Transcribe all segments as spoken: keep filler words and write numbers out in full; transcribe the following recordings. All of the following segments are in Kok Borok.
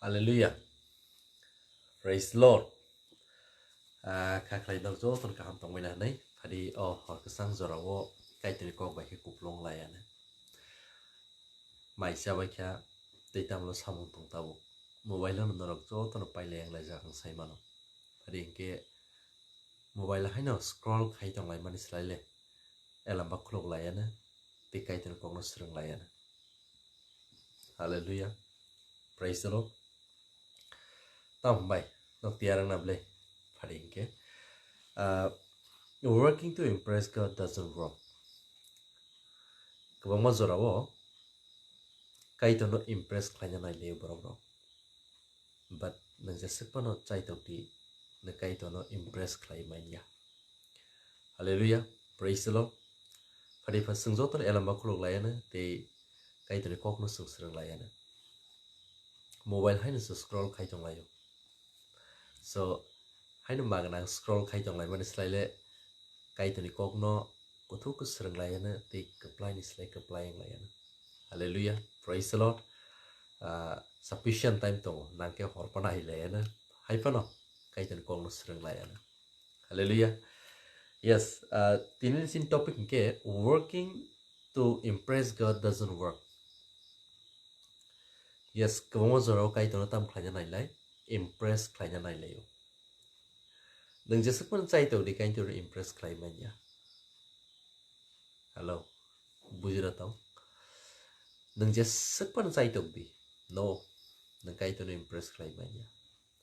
Hallelujah. Praise the Lord. Ah, kha khlai nok jotono kaham tongmani hinwi. Phadi o hor kwchang jorao Kaitorni kok bai khe kuplung laiya ne. Mai chabai kha tei tamlo samung tong tabuk. Mobile no norok jotono pailai wng laijak ang sai mano. Phadi hinkhe mobile haino scroll khai tong laimani slai le elamba khuluk laiya ne tei Kaitorni kokno swrwng laiya ne. Hallelujah. Praise the Lord. Tamo bai, nok tiyar wngna ble phari hinkhe. Ah, working to impress God doesn't work. Kwbangma jorao Kaitorno impress khlaina nai le borok rok. But nwng jeswk phano chaitok di, nwng Kaitorno impress khlai manya. Hallelujah. Praise the Lord. Phadi pha chwng jotono elamba khuluk laiya ne tei Kaitorni kokno chwng swrwng laiya ne. Mobile haino se scroll khai tong laio. So, haino magnang scroll khai tong laimani slai le Kaitorni kokno kuthuk khe swrwng laiya ne tei kwplai ni slai kwplai wng laiya ne. Hallelujah. Praise the Lord. Ah, sufficient time tongo. Nang khe hor phano hai laiya ne. Hai phano Kaitorni kokno swrwng laiya ne. Hallelujah. Yes, ah, tini ni chini topic hinkhe working to impress God doesn't work. Yes, kwbangma jorao Kaitorno tam khlaina nailai, impress khlaina nailaio. Nwng jeswk phano chaitok di Kaitorno impress khlai manya. Hello, bujina tong. Nwng jeswk phano chaitok di. No, nwng Kaitorno impress khlai manya.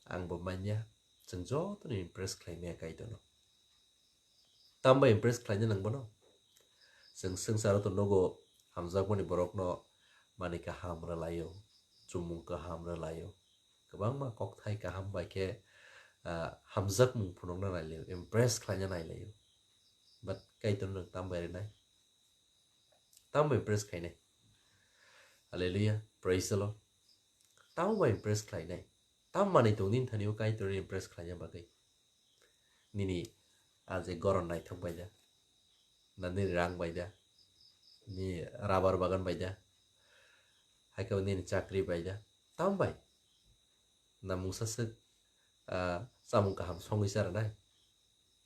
Angbo manya, chwng jotono impress khlai maya Kaitorno. Tamo bai impress khlaina nang bono? Chwng swngcharo to nogo hamjakmani borokno manwi kaham rwlaio, chumung kaham rwlaio. Kwbangma kokthai kaham bai khe, ah, hamjakmung phunukna nailaio, impress khlaina nailaio. But Kaitorno nwng tamo bai rwnai? Tamo bai impress khlainai? Hallelujah, praise the Lord. Tamo bai impress khlainai? Tam manwi tong nini thani o Kaitorno impress khlaina bagwi? Nini a je goron naithok bai da, na nini rang bai da, nini rubber bagan bai da, hai khe nini chakri bai da, tam bai? Na mungsa swk, ah, chamung kaham songwi cha rwnai?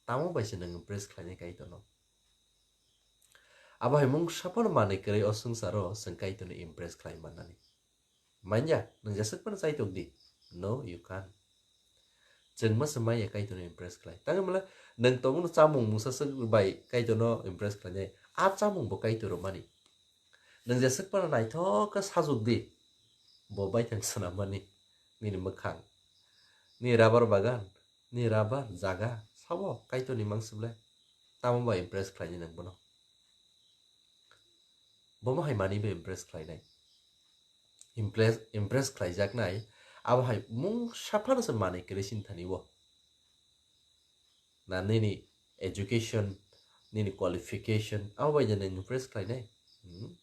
Tamo bai se nwng impress khlainai Kaitorno? Abo hai mungsa phano manwi kwrwi o swngcharo chwng Kaitorno impress khlai mannani. Manya, nwng jeswk phano chaitok di. No, you can't. Chwng ma se manya Kaitorno impress khlai. Tangwi mala nwng tongmano chamung mungsa swk bai Kaitorno impress khlainai. A chamung bo Kaitor rwmani. Nwng jeswk phano naithok khe sajwk di. Bo baithang swnammani. Nini mwkhang. Ni rubber bagan. Ni rubber jaga. Sabo Kaitorni mangsi ble. Tamo bai impress khlainai nwng bono? Bomo hai manwi bai impress khlainai? Impress, impress khlaijaknai, abo hai mungsa phano se manwi kwrwi sini thani o. Na nini education, nini qualification, abo bai je nwng impress khlainai? Hmm?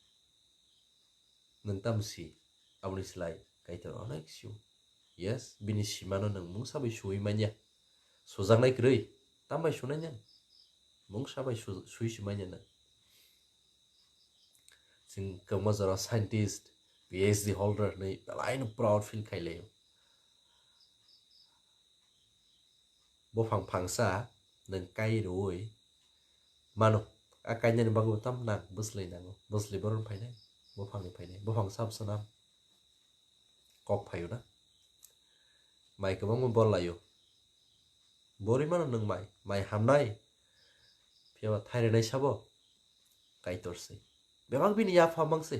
Nwng tamo si, aboni slai Kaitor onek sio. Yes, bini simano nwng mungsa bai suwi manya. Sujaknai kwrwi, tam bai sunai nwng? Mungsa bai su-, sui si manya nwng. Chwng kwbangma jora scientist, P H D holder hinwi belaino proud feel khai laio. Buphang phangsa nwng kai rwui mano, a kainani bagwi tam nang bwslwi nango, bwslwi bohrok phainai, buphangni phainai, buphang sab swnam kok phaio na, mai kwbangma bor laio, borwi mano nwng mai, mai hamnai, phiyaba thairenai sabo Kaitor se. Bebak bini yapha mang se.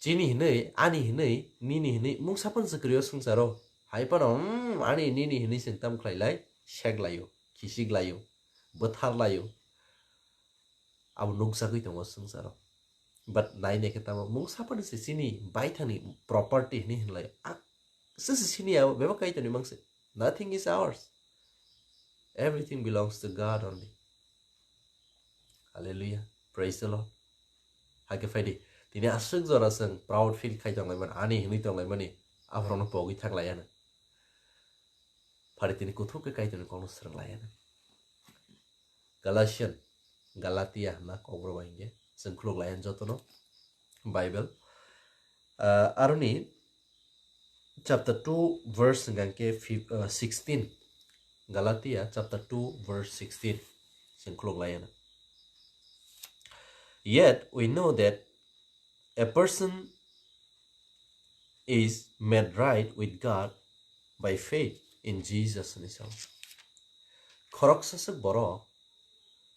Chini hinwi, ani hinwi, nini hinwi, mungsa phano se kwrwi o swngcharo. Hai phano, mm, ani nini hinwi se tam khlai lai, sek laio, khisik laio, bwthar laio. Abo nukjagwi tongo swngcharo. But nai nai khe tamo mungsa phano se chini baithangni property hinwi hinlai. A, se se chini abo bebak Kaitorni mang se. Nothing is ours. Everything belongs to God only. Hallelujah. Praise the Lord. Hakhe phaidi. Tini aswk jora chwng proud feel khai tonglaimani, ani hinwi tonglaimani, aphorokno pogwi thanglaiya na. Phari tini kuthuk khe Kaitorni kokno swrwng laiya na. Galatian, Galatia hwnna kokborok bai hinkhe chwng khuluk laiya jotono Bible. Ah, aroni Chapter two verse hwnkha khe fif-, uh, sixteen. Galatia chapter two verse sixteen. Chwng khuluk lai ano. Yet we know that a person is made right with God by faith in Jesus, hinwi sao. Khoroksa swk borok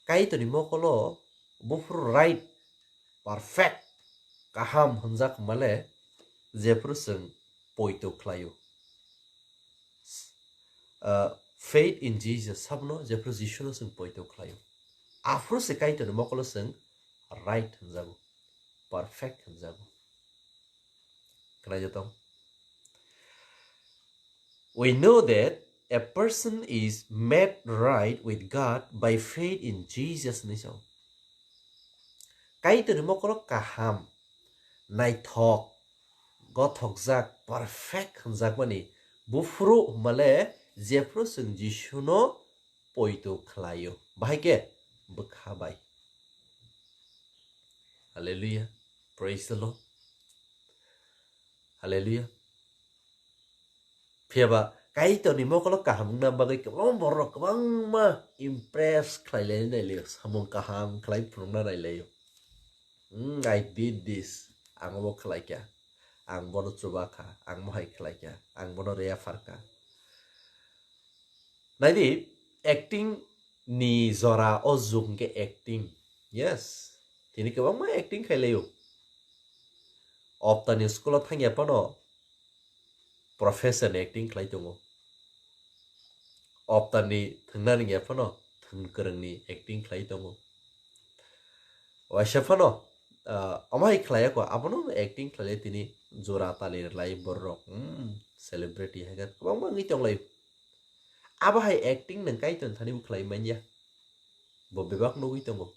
Kaitorni mokolo buphuru right, perfect, kaham hwnjak male jephuru chwng poito khlaio. Uh, faith in Jesus, sabno jephuru Jisuno chwng poito khlaio. Aphuru se Kaitorni mokolo chwng right hwnjago, perfect hwnjago. Khwnai jotong. We know that a person is made right with God by faith in Jesus, hinwi sao. Kaitorni mokolo kaham, naithok, gothokjak, perfect hwnjakmani buphuru hwnmale jephuru chwng Jisuno poito khlaio. Bahai khe bwkha bai. Hallelujah. Praise the Lord. Hallelujah. Phiya ba Kaitorni mokolo kaham wngna bagwi kwbangma borok kwbangma impress khlai lai nai laio, samung kaham khlai phunukna nai laio. "Hmm, I did this, ang obo khlai kha, ang bono chuba kha, ang mohai khlai kha, ang bono reaphar kha." Naidi, acting ni jora o jug hwnkhe acting. Yes, tini kwbangma acting khai laio. Optani school o thangya phano professor ni acting khlai tongo. Optani thwngna rwngya phano thwng kwrwng ni acting khlai tongo. Waisa phano, ah, omo hai khlai ya kho, abono acting khlai lai tini jora tali rwlai borok. Hmm, celebrity hai khe kwbangma wngwi tong lai. Abo hai acting nwng Kaitor thani bo khlai manya. Bo bebak nugwi tongo.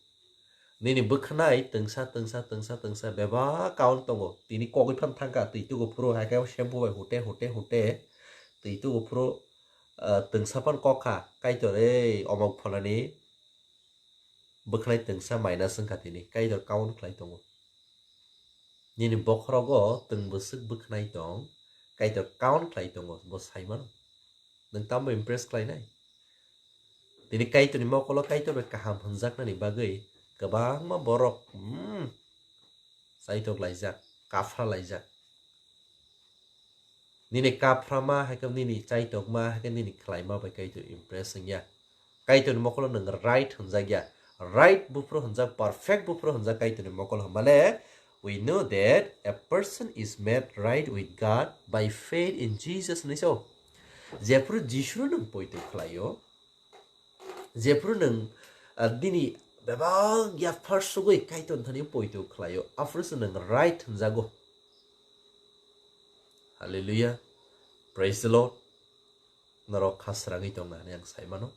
Nini bwkhnai twngsa, twngsa, twngsa, twngsa bebak kaun tongo. Tini kogwi phan thangkha, twi tugo phuru hai khe shampoo bai hute, hute, hute. Twi tugo phuru, ah, twngsa phan kok kha. Kaitor, ei, omok pholani bwkhnai twngsa minus wngkha tini. Kaitor kaun khlai tongo. Nini bokhorogo twng bwswk bwkhnai tong, Kaitor kaun khlai tongo, bo sai mano. Nwng tamo impress khlainai? Tini Kaitorni mokolo Kaitor bai kaham hwnjaknani bagwi kwbangma borok, hmm, chaitok laijak, kaphra laijak. Nini kaphrama hai khe nini chaitokma hai khe nini khlaima bai Kaitor impress wngya. Kaitorni mokolo nwng right hwnjakya. Right buphuru hwnjak, perfect buphuru hwnjak Kaitorni mokolo hwnmale, we know that a person is made right with God by faith in Jesus hinwi sao. Jephuru Jisuno nwng poito khlaio, jephuru nwng, ah, nini bebak yaphar sugwi Kaitor thani poito khlaio, aphuru se nwng right hwnjago. Hallelujah. Praise the Lord. Norok kha srangwi tongna hinwi ang sai mano.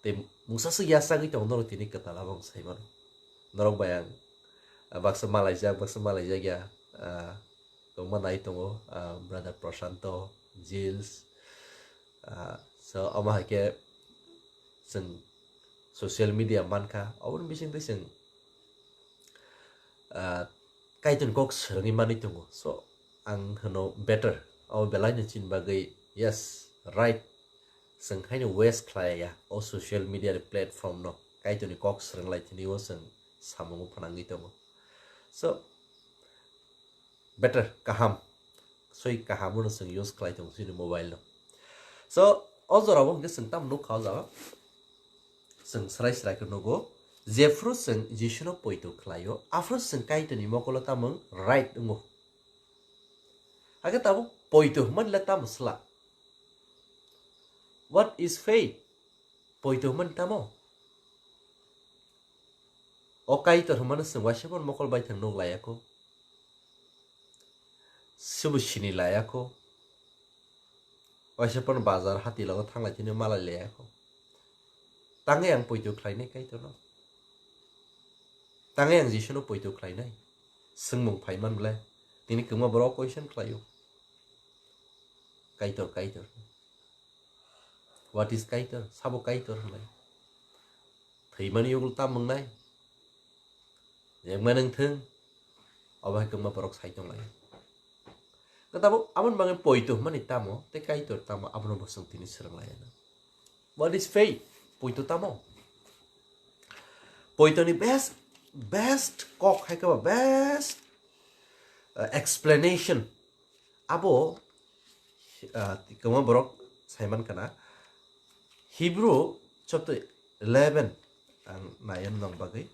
Tei mungsa se yachagwi tong norok tini kwtal abo ang sai mano. Norok bai ang, ah, baksa malaijak, baksa malaijak ya, ah, tongma nai tongo, ah, brother Prashanto, Jils, ah, so omo hai khe chwng social media mankha, oboni bisingtwi chwng, ah, Kaitorni kok swrwngwi manwi tongo. So ang hwno better, abo belaino chini bagwi, yes, right, chwng haino waste khlaiya o social media ni platform no, Kaitorni kok swrwng lai tini o chwng samungo phnangwi tongo. So, better, kaham. Soi kaham no chwng use khlai tongo chini mobile no. So, o jora o hwnkhe chwng tamo nukha o jaga. Chwng srai srai khe nugo. Jephuru chwng Jisuno poito khlaio, aphuru chwng Kaitorni mokolo tamo right wngo. Hakhe tabuk poito hwnmani le tamo sla? What is faith? Poito hwnmani tamo? O Kaitor hwnmano chwng waisa phano mokol baithang nuk laiya kho. Sibo sini laiya kho. Waisa phano bazar hati logo thanglai tini malai laiya kho. Tangwi ang poito khlainai Kaitorno. Tangwi ang Jisuno poito khlainai. Swngmung phaiman ble. Tini kwma borok question khlaio. Kaitor, Kaitor. What is Kaitor? Sabo Kaitor hwnlai. Thwimani yogul tam wngnai. Jengma nwng thwng. Obo hai kwma borok sai tonglai. Tabuk aboni bagwi poito hwnmani tamo tei Kaitor tamo abono bo chwng tini swrwng lai anw. What is faith? Poito tamo? Poitoni best, best kok hai khe ba best, uh, explanation abo, uh, kwbangma borok saiman kana Hebrew chapter eleven ang nayan nong bagwi.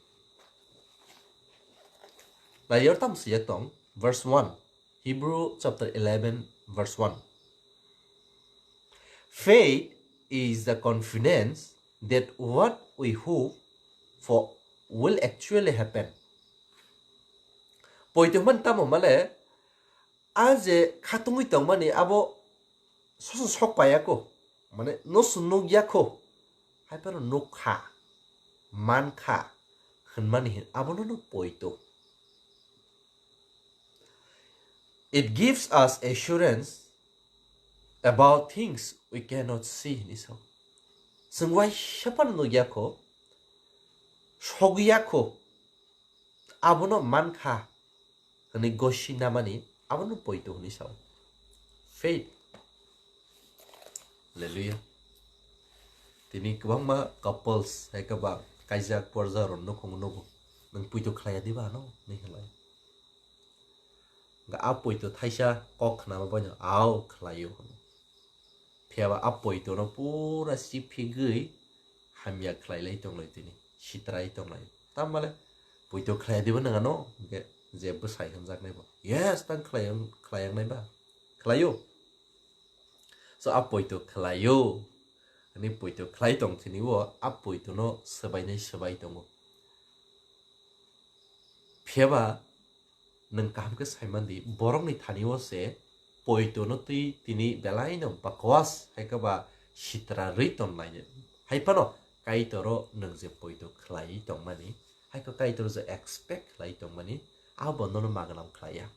Nayor tam siya tong verse one. Hebrew chapter eleven verse one. Faith is the confidence that what we hope for will actually happen. Poito hwnmani tamo male, a je khatungwi tongmani abo soso sok paya kho, mane noso nukya kho, hai phano nukha, mankha hwnmani hin abono no poito. It gives us assurance about things we cannot see, hinwi sao. Chwng waisa phano nukya kho, sogya kho, abono mankha hwnwi gosi namani abono poito hwnwi sao. Faith. Hallelujah. Tini kwbangma couples hai khe ba kaijak porja rok nukhung nugo. Nwng poito khlaiya diba ano? Ni hwnlai. Ga a poito thaisa kok khnama boino, "Ao, khlaio," hwno. Phiya ba a poito no pura chiphigwi hamya khlai lai tong lai tini, sitrai tong lai. Tamale poito khlaiya diba nwng ano? Hwnkhe je bwsai hwnjak nai bo, "Yes, tang khlai, khlai yang nai ba? Khlaio." So a poito khlaio. Ani poito khlai tong tini bo a poito no swbainai swbai tongo. Phiya ba nwng kaham khe saimandi, borokni thani o se poito no twi tini belai no bakwas hai khe ba sitra rwi ton lai. Hai phano Kaitor o nwng je poito khlai tongmani, hai khe Kaitor je expect khlai tongmani, abo nono magnam khlai ya.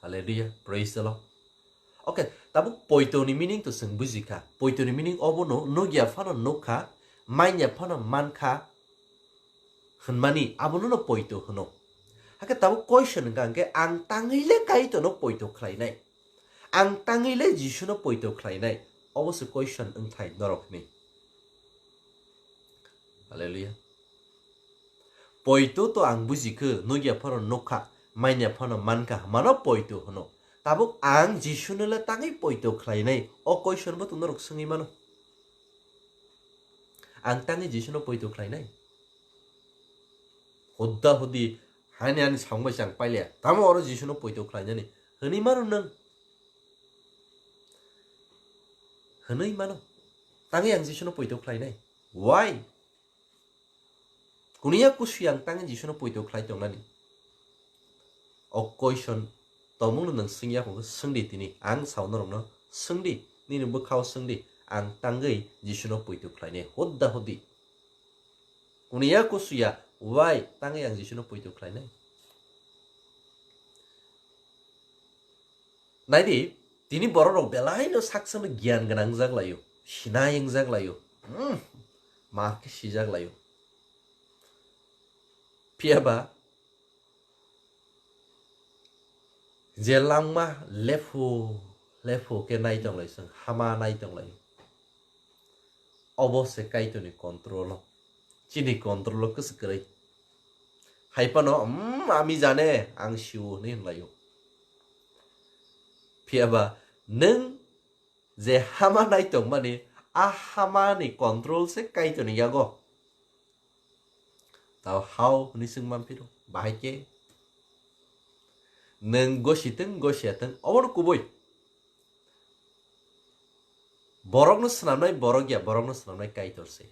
Hallelujah, praise the Lord. Okay, tabuk poito ni meaning to chwng buji kha. Poito ni meaning obo no nukya phano nukha, manya phano mankha hwnmani, abono no poito hwno. Hakhe tabuk question wngkha hwnkhe, ang tangwi le Kaitor no poito khlainai, ang tangwi le Jisu no poito khlainai, obo se question wngthai norok ni. Hallelujah. Poito to ang buji khe, nukya phano nukha, manya phano mankha, hwnmano poito hwno. Tabuk ang Jisu no le tangwi poito khlainai, o question bo to norok swngwi mano. Ang tangwi Jisu no poito khlainai? Hudda hudi, hani ani samung bai chang pailiya, tamo oro Jisu no poito khlainani? Hwnwi mano nwng? Hwnwi mano. Tangwi ang Jisu no poito khlainai? Why? Kuniya kusu yang tangwi Jisu no poito khlai tongnani? O question tomung no nwng swngya kho, swngdi tini. Ang sao norok no swngdi, nini bwkhao swngdi. Ang tangwi Jisu no poito khlainai? Hudda hudi. Kuniya kusu ya, why tangwi ang Jisu no poito khlainai? Naidi, tini borok rok belai no sak sak no giyan gwnang jak laio, sinai wngjak laio, hmm, ma khe sijak laio. Phiya ba je langma lephu lephu khe nai tong lai, chwng hama nai tong lai. Obo se Kaitorni control o, chini control o kwswk kwrwi. Hai phano, "Mm, ami jane, ang sio," hwnwi hwnlaio. Phiya ba nwng je hama nai tongmani, a hamani control se Kaitorni yago. Tao hao hwnwi swng man phiro, bahai khe nwng gosi tong, gosi ya tong, obono kubui. Borokno swnamnai borok ya, borokno swnamnai Kaitor se.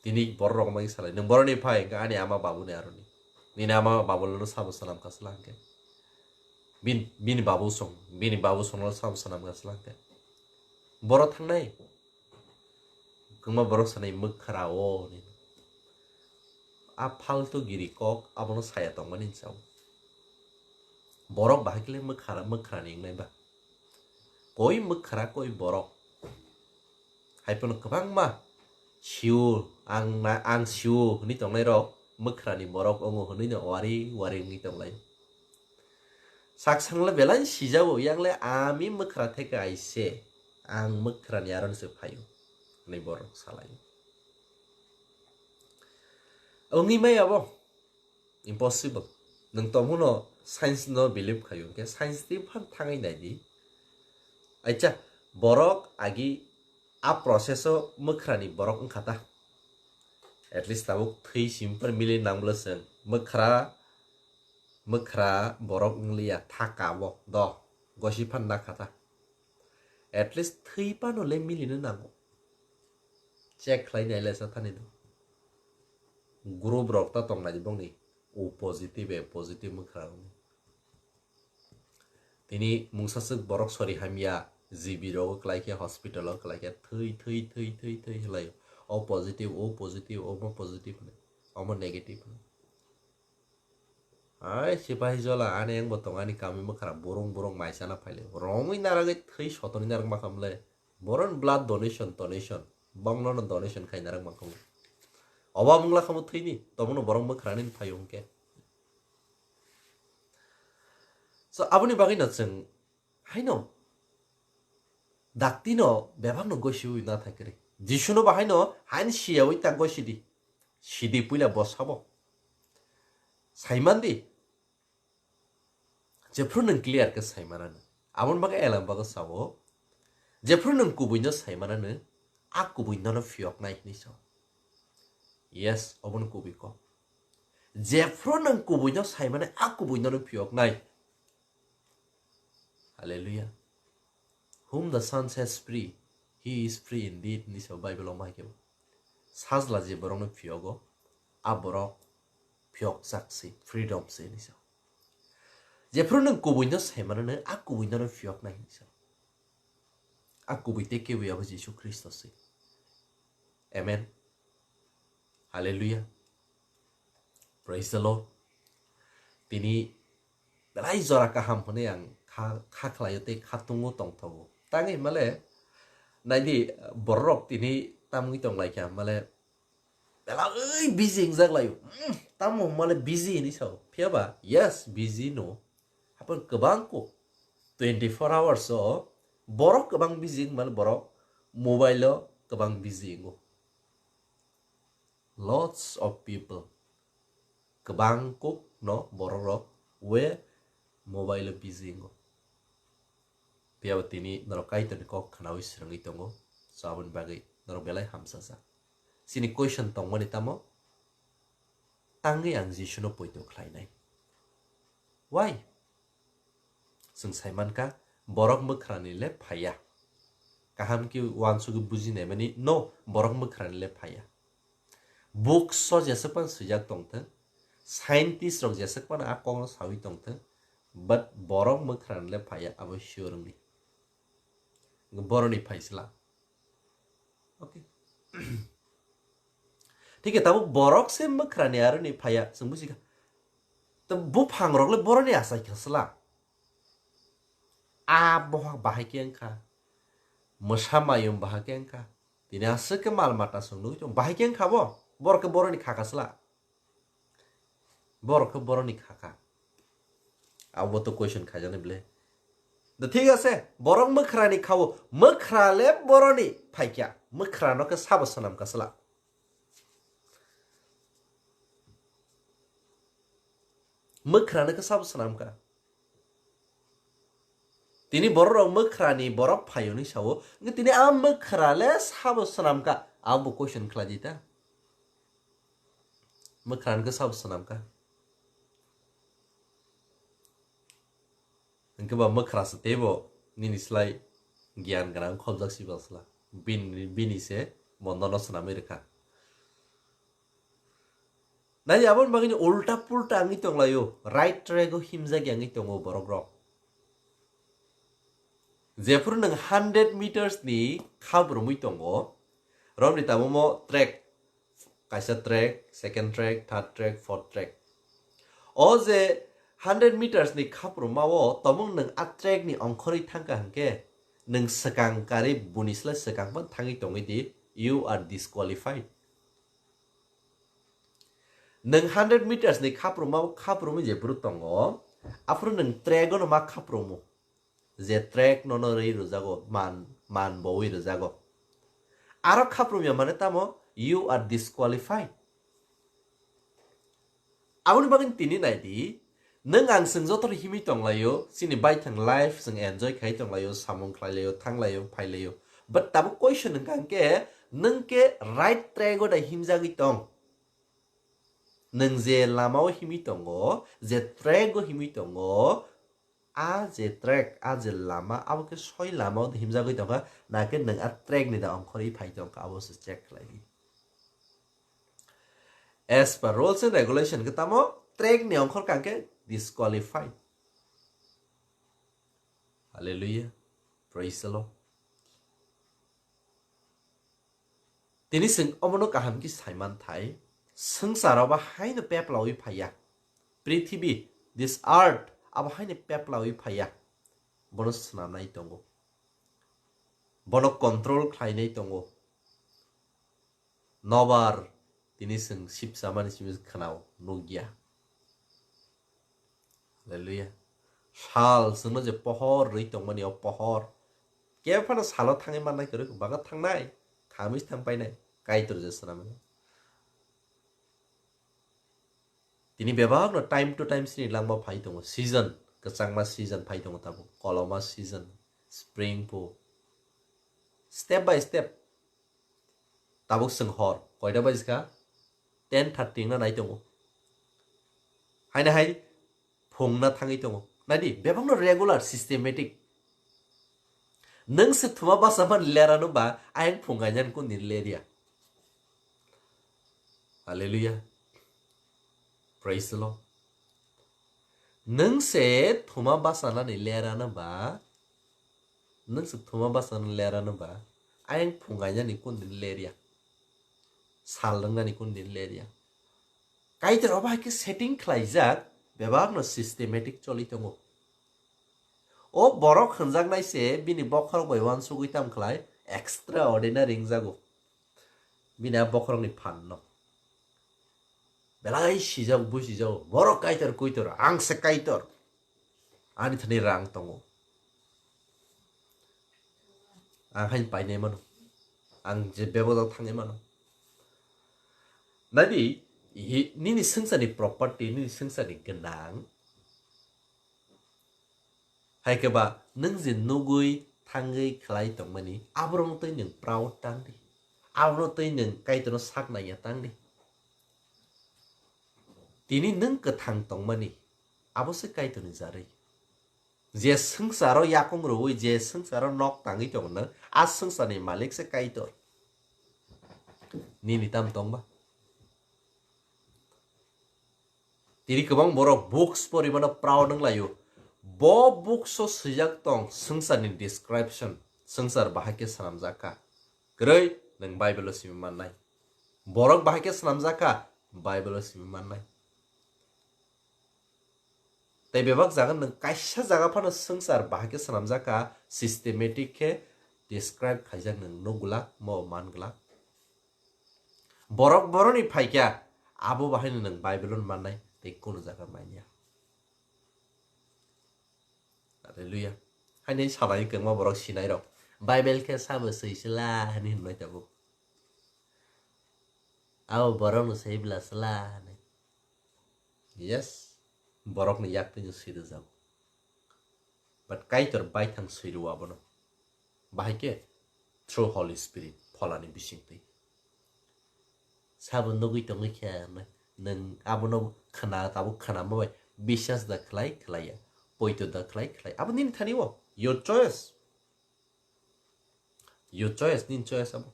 Tini borok rok wngmani salai, nwng borokni phai hwnkhe ani ama babuni aroni. Nini ama babuno sabo swnam kha swla hwnkhe. Bin-, bini babu song, bini babu songno sabo swnam kha swla hwnkhe. Borok thangnai. Kwma borok sanai mwkhra o hwnwi. A faltu giri kok abono saya tongmani hinwi sao. Borok bahai khe le mwkhra, mwkhrani wngnai ba. Koi mwkhra, koi borok. Hai phano kwbangma sio, ang na, ang sio hwnwi tongnai rok mwkhrani borok wngo hwnwi no wari wari wngwi tong lai. Saksangla belai sijago, yangle ami mwkhra theke aise, ang mwkhrani aron se phaio, hwnwi borok salaio. Wngwi maya bo, impossible. Nwng tongmano science no believe khaio, hwnkhe science twi phan thangwi naidi. Acha, borok agi a process o mwkhrani borok wngkha ta. At least tabuk thwi simper mili nangmwla chwng mwkhra, mwkhra borok wngliya thaka bo do gosi phan nakha ta. At least thwi pano le milino nango. Check khlai nai le sa thani do. Group rok ta tong nai bongni. O positive, A positive mwkhra rokni. Tini mungsaswk borok sori hamya, G B rogo kwlai khe, hospital o kwlai khe, thwi, thwi, thwi, thwi, thwi, hwlai. O positive, o positive, omo positive hwnwi, omo negative hwnwi. Ai, sipahi jola, ani engbo tong, ani kami mwkhra, burung, burung mai chana phaile. Romwi naragwi thwi sotoni narwk makhamle. Boron blood donation, donation. Bongno no donation khai narwk makham. Oba mungla khamu thwini, tomono borok mwkhrani phaio hwnkhe. So, aboni bagwi no chwng haino dakti no bebak no gosi ui na thai kwrwi. Jisu no bahai no hain siyaui ta gosi di. Sidi puila bo sabo. Saiman di. Jephru nwng clear khe saimanano. Aboni bagwi Elam bago sao. Jephru nwng kubui no saimanano, a kubui nono phiyok nai hinwi sao. Yes, obono kubui kok. Jephru nwng kubui no saimanai, a kubui nono phiyok nai. Hallelujah. Whom the Son sets free, he is free indeed, hinwi sao Bible o ma hai khe bo. Sajla je borokno phiyogo, a borok phiyokjak se, freedom se hinwi sao. Jephru nwng kubui no saimanano, a kubui nono phiyok nai hinwi sao. A kubui tei kebui abo Jisu Khristo se. Amen. Hallelujah. Praise the Lord. Tini belai jora kaham hwnwi ang kha, kha khlaio tei kha tungo tongthogo. Tangwi male, naidi, borok tini tamwi tonglaikha male, belai busy wngjak laio. Mm, tamo male busy hinwi sao. Phiyaba, yes, busy no. Hapan kwbang kuk twenty four hours o borok kwbang busy wng male, borok mobile o kwbang busy wngo. Lots of people, kwbang kuk no borok rok we mobile o busy wngo. Phiya bo tini norok Kaitorni kok khnaui swrwngwi tongo, so aboni bagwi norok belai hamsajak. Chini question tongmani tamo? Tangwi ang Jisuno poito khlainai. Why? Chwng sai mankha, borok mwkhrani le phaiya. Kaham khe uansugwi bujinai mani, no, borok mwkhrani le phaiya. Books o jeswk phano swijak tongthwng, scientist rok jeswk phano a kokno saui tongthwng, but borok mwkhrani le phaiya, abo sure wngdi. Boroni phaisla. Okay. Thik khe tabuk borok se mwkhrani aroni phaiya, chwng buji kha. To buphang rok le boroni achai kha sla. A bohak bahai khe wngkha. Mwsa mayung bahai khe wngkha. Tini aswk khe mal mata chwng nugwi tongo. Bahai khe wngkha bo. Borok khe boroni kha kha sla. Borok khe boroni kha kha. Abo to question khaijani ble. Da thik ase, borok mwkhrani khao, mwkhra le boroni phaikya. Mwkhrano khe sabo swnam kha sla. Mwkhrano khe sabo swnam kha. Tini borok rok mwkhrani borok phaio ni sao, hwnkhe tini a mwkhra le sabo swnam kha, abo question khlai di ta. Mwkhrani khe sabo swnam kha. Hwnkhe ba mwkhra se teibo nini slai giyan gwnang khobjak si ba sla. Bini, bini se bondo no swnamwi rwkha. Nai aboni bagwi ni ulta pulta wngwi tonglaio, right track o himjak ya wngwi tongo borok rok. Jephuru nwng hundred meters ni khabrumwi tongo, romni tamo mo track, kaisa track, second track, third track, fourth track. O je hundred meters ni khabrumao tomung nwng a track ni ongkhorwi thangkha hwnkhe, nwng swkang karwi buni slai swkang phano thangwi tongwi di, you are disqualified. Nwng hundred meters ni khapruma, khaprumwi je bwrwi tongo, Aphuru nwng track-o no ma khapromo. Je track nono rwi rwjago, man, man bowi rwjago. Aro khaprumya mane tamo, you are disqualified. Aboni bagwi tini naidi, nwng ang chwng jotono himwi tonglaio, chini baithang life chwng enjoy khai tonglaio, samung khlailaio, thanglaio, phailaio. But tabuk question wngkha hwnkhe, nwng khe right track-o da himjagwi tong? Nwng je lama-o himwi tongo, je track-o himwi tongo, a je track, a je lama, abo khe soi lama-o himjagwi tongkha, nakhe nwng a track-ni da ongkhorwi phai tongkha, abo se check khlai di. As per rules and regulation khe tamo track-ni ongkhor kha khe disqualified. Hallelujah. Praise the Lord. Tini chwng omono kaham khe saiman thai, swngcharo ba haino peplawi phaiya. Prithibi, this earth, abo haino peplawi phaiya. Bono swnamnai tongo. Bono control khlainai tongo. Nobar tini chwng sipsamani simi khwnao, nukya. Hallelujah. Sal chwngno je pohor rwi tongmani, o pohor. Khe phano salo thangwi mannai kwrwi, baga thangnai, khamwi thang painai, Kaitor je swnamwi. Tini bebakno time to time sini langma phai tongo, season, kwchangma season phai tongo tabuk, koloma season, spring po. Step by step. Tabuk chwng hor, koita bajikha? Ten thirty wngna nai tongo. Haino hai phungna thangwi tongo. Naidi, bebakno regular, systematic. Nwng se thuma basa man lerano ba, ayang phung gainani kun din lerya. Hallelujah. Praise the Lord. Nwng se thuma basa nani lerano ba, nwng se thuma basa nani lerano ba, ayang phung gainani kun din lerya. Sal rwngnani kun din lerya. Kaitor obo hai khe setting khlaijak, bebakno systematic choli tongo. O borok hwnjaknai se bini bokhorok bai uansugwi tam khlai extraordinary wngjago. Bini a bokhorokni phanno. Belai sijak, busijago. Borok Kaitor, Kuitor, ang se Kaitor. Ani thani rang tongo. Ang haino painai mano. Ang je bebodok thangwi mano. Naidi, hi-, nini swngcharni property, nini swngcharni gwnang. Hai khe ba, nwng je nugwi thangwi khlai tongmani, aborokno twi nwng proud tang di. Abono twi nwng Kaitorno sak naiya tang di. Tini nwng kwthang tongmani, abo se Kaitorni jarwi. Je swngcharo yakung rwui, je swngcharo nok tangwi tongo nwng, a swngcharni malik se Kaitor. Nini tam tongba? Tini kwbang borok books porimano proud wnglaio. Bo books o swijak tong swngcharni description, swngchar bahai khe swnamjak kha. Kwrwi nwng Bible o simi mannai. Borok bahai khe swnamjak kha, Bible o simi mannai. Tei bebak jaga nwng kaisa jaga phano swngchar bahai khe swnamjak kha, systematic khe describe khaijak nwng nuk glak, mo man glak. Borok boroni phaikya, abo bahaino nwng Bible-o mannai tei kunu jaga manya. Hallelujah. Haini salai kwbangma borok sinai rok, "Bible khe sabo swi sla," hinwi hwnwi tabuk. Abo borokno swi bla sla hinwi. Yes, borokni yak twi swi rwjago. But Kaitor baithang swi rw abono. Bahai khe through Holy Spirit, Pholani bisingtwi. Sabo nugwi tongwi khe hwnwi nwng abono khna, tabuk khnama bai biswas da khlai, khlaiya. Poito da khlai, khlai. Abo nini thani o. Your choice. Your choice, nini choice abo.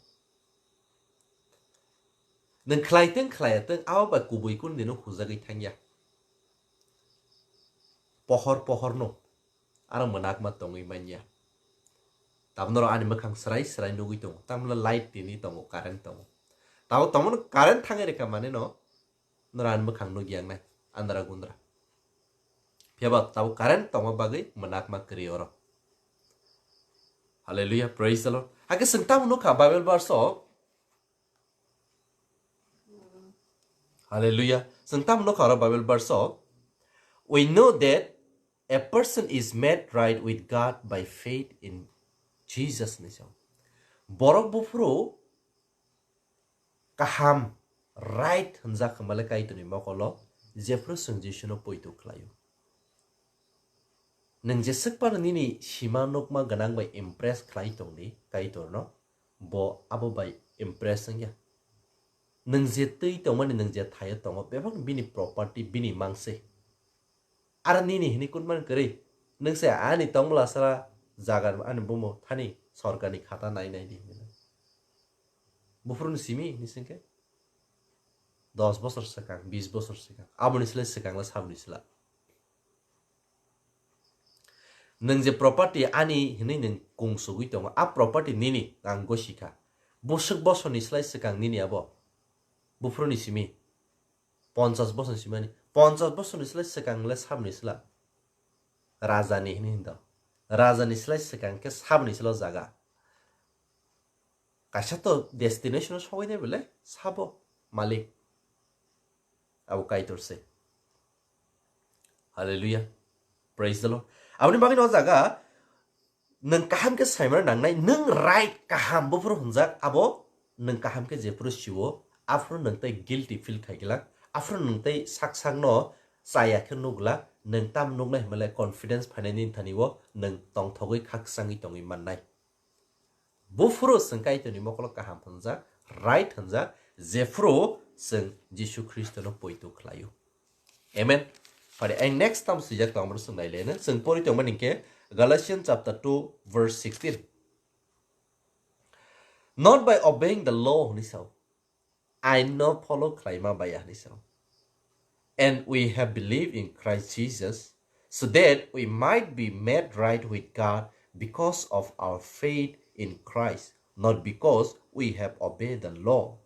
Nwng khlai tong, khlaiya tong, abo bai kubui kunu dino hujagwi thangya. Pohor, pohor no. Aro mwnakma tongwi manya. Tabuk norok ani mwkhang srai srai nugwi tongo. Tamla light tini tongo, current tongo. Tabuk tongmano current thangwi rwkha manwi no, norok ani mwkhang nukya wngnai, andra gundra. Phiyaba tabuk current tongma bagwi mwnakma kwrwi oro. Hallelujah, praise the Lord. Hakhe chwng tamo nukha Bible verse o, Hallelujah. Chwng tamo nukha oro Bible verse o? We know that A person is made right with God by faith in Jesus ni sao. Borok buphuru kaham, right hwnjak hwnbale Kaitorni mokolo jephuru chwng Jisuno poito khlaio. Nwng jeswk phano nini sima nukma gwnang bai impress khlai tongdi Kaitorno, bo abo bai impress wngya. Nwng je twi tongmani, nwng je thaio tongo, bebak bini property, bini mangse. Aro nini hini kunmani kwrwi, nwng se ani tongmwla sara jaga ani bumo thani sorkarni khata nai nai di hwnwi. Buphuruni simi hini singkhe dos bosor swkang, bis bosor swkang, aboni slai swkangla saboni sla. Nwng je property ani hwnwi nwng kung sugwi tongo, a property nini, ang gosi kha. Bwswk bosorni slai swkang nini abo. Buphuruni simi. Ponchas bosorni simi ani. Ponchas bosorni slai swkang le saboni sla. Rajani hwnwi hindo. Rajani slai swkang khe saboni sla jaga. Kaisa to destination o sogwi nai bele sabo malik. Abo Kaitor se. Hallelujah. Praise the Lord. Aboni bagwi no jaga nwng kaham khe saimano nangnai, nwng right kaham buphuru hwnjak, abo nwng kaham khe jephuru siwo, aphuru nwng tei guilty feel khai glak, aphuru nwng tei sak sakno chaya khe nuk glak, nwng tam nuknai hwnmale confidence phainai nini thani o nwng tongthogwi khakchangwi tongwi mannai. Buphuru chwng Kaitorni mokolo kaham hwnjak, right hwnjak, jephuru chwng Jisu Khristono poito khlaio. Amen. Phari ang next tam swijak tong amro chwng naileno. Chwng pori tongmani hinkhe Galatians chapter two verse sixteen. Not by obeying the law hwnwi sao. Ain no follow khlaima bai ya hwnwi sao. And we have believed in Christ Jesus, so that we might be made right with God because of our faith in Christ, not because we have obeyed the law.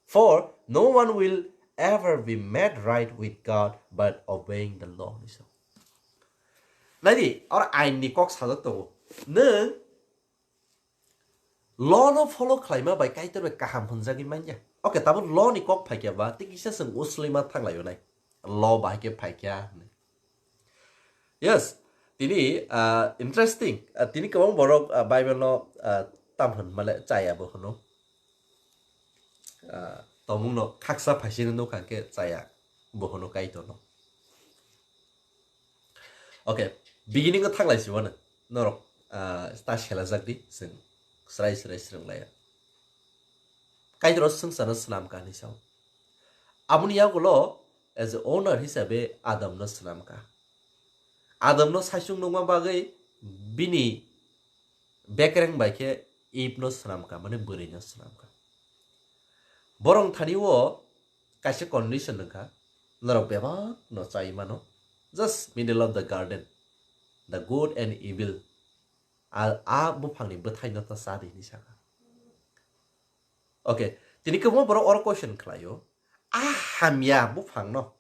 For no one will ever be made right with God but obeying the law. Naidi, or ain ni kok sajak tongo. Nwng law no follow khlaima bai Kaitor bai kaham hwnjagwi manya. Okay, tabuk law ni kok phaikya ba, tei kisa chwng uslima thanglaio nai. Law bahai khe phaikya hwnwi. Yes, tini, ah, interesting. Ah, tini kwbang borok, ah, Bible no, ah, tam hwn male chaya bo hwno. Ah, tomung no khaksa phaising no nukha khe chaya bo hwno Kaitor no. Okay, beginning o thanglai si wano norok, ah, ta selajak di, chwng srai srai swrwng laiya. Kaitor o swngcharno swnam kha hinwi sao. Aboni yagulo as a owner hisabe Adam no swnam kha. Adam no saichung nukma bagwi bini bekreng bai khe Eve no swnam kha, mane bwrwi no swnam kha. Borok thani o kaisa condition wngkha, norok bebak no chai mano, just middle of the garden, the good and evil, a, a buphangni bwthai no ta cha di hinwi sakha. Okay, tini kwbangma borok oro question khlaio, a hamya buphang no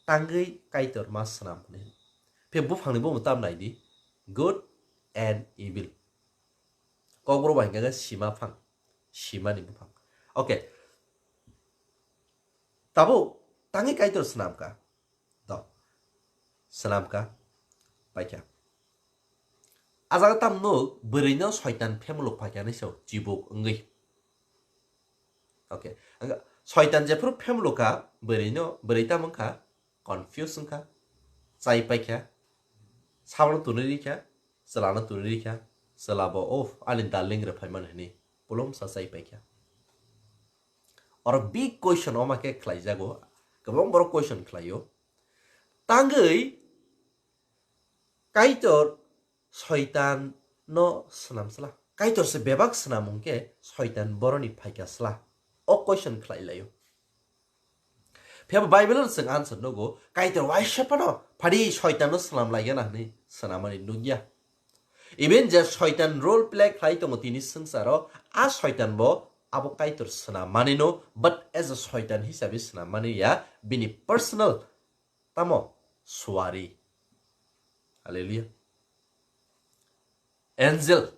tangwi Kaitor ma swnam hwnwi. Phe buphangni bumo tam nai di, good and evil. Kokborok bai hwnkha khe sima phang, simani buphang. Okay. Tabuk tangwi Kaitor swnam kha. Do. Swnam kha. Paikha. A jaga tam nuk bwrwi no Soitan phemuluk phaikha hinwi sao, chibuk wngwi. Okay. Soitan jephuru phemuluk kha, bwrwi no, bwrwi tam wngkha, confuse wngkha, chai paikha, sabono tunui rikha, chwlano tunui rikha, chwla bo, "Oh, ani darling rwphai mano," hinwi pulumsa chai paikha. Oro big question oma khe khlaijago, kwbang borok question khlaio. Tangwi Kaitor Soitan no swnam chwla. Kaitor se bebak swnam hwnkhe Soitan boroni phaikha chwla. O question khlai laio. Phiya bo Bible o chwng answer nugo, Kaitor waisa phano phadi Soitan no swnam laigana hwnwi swnamani nukya. Even je Soitan role play khlai tongo tini swngcharo, a Soitan bo abo Kaitor swnam mani no, but as a Soitan hisabe swnam mani ya, bini personal tamo suari. Hallelujah. Angel.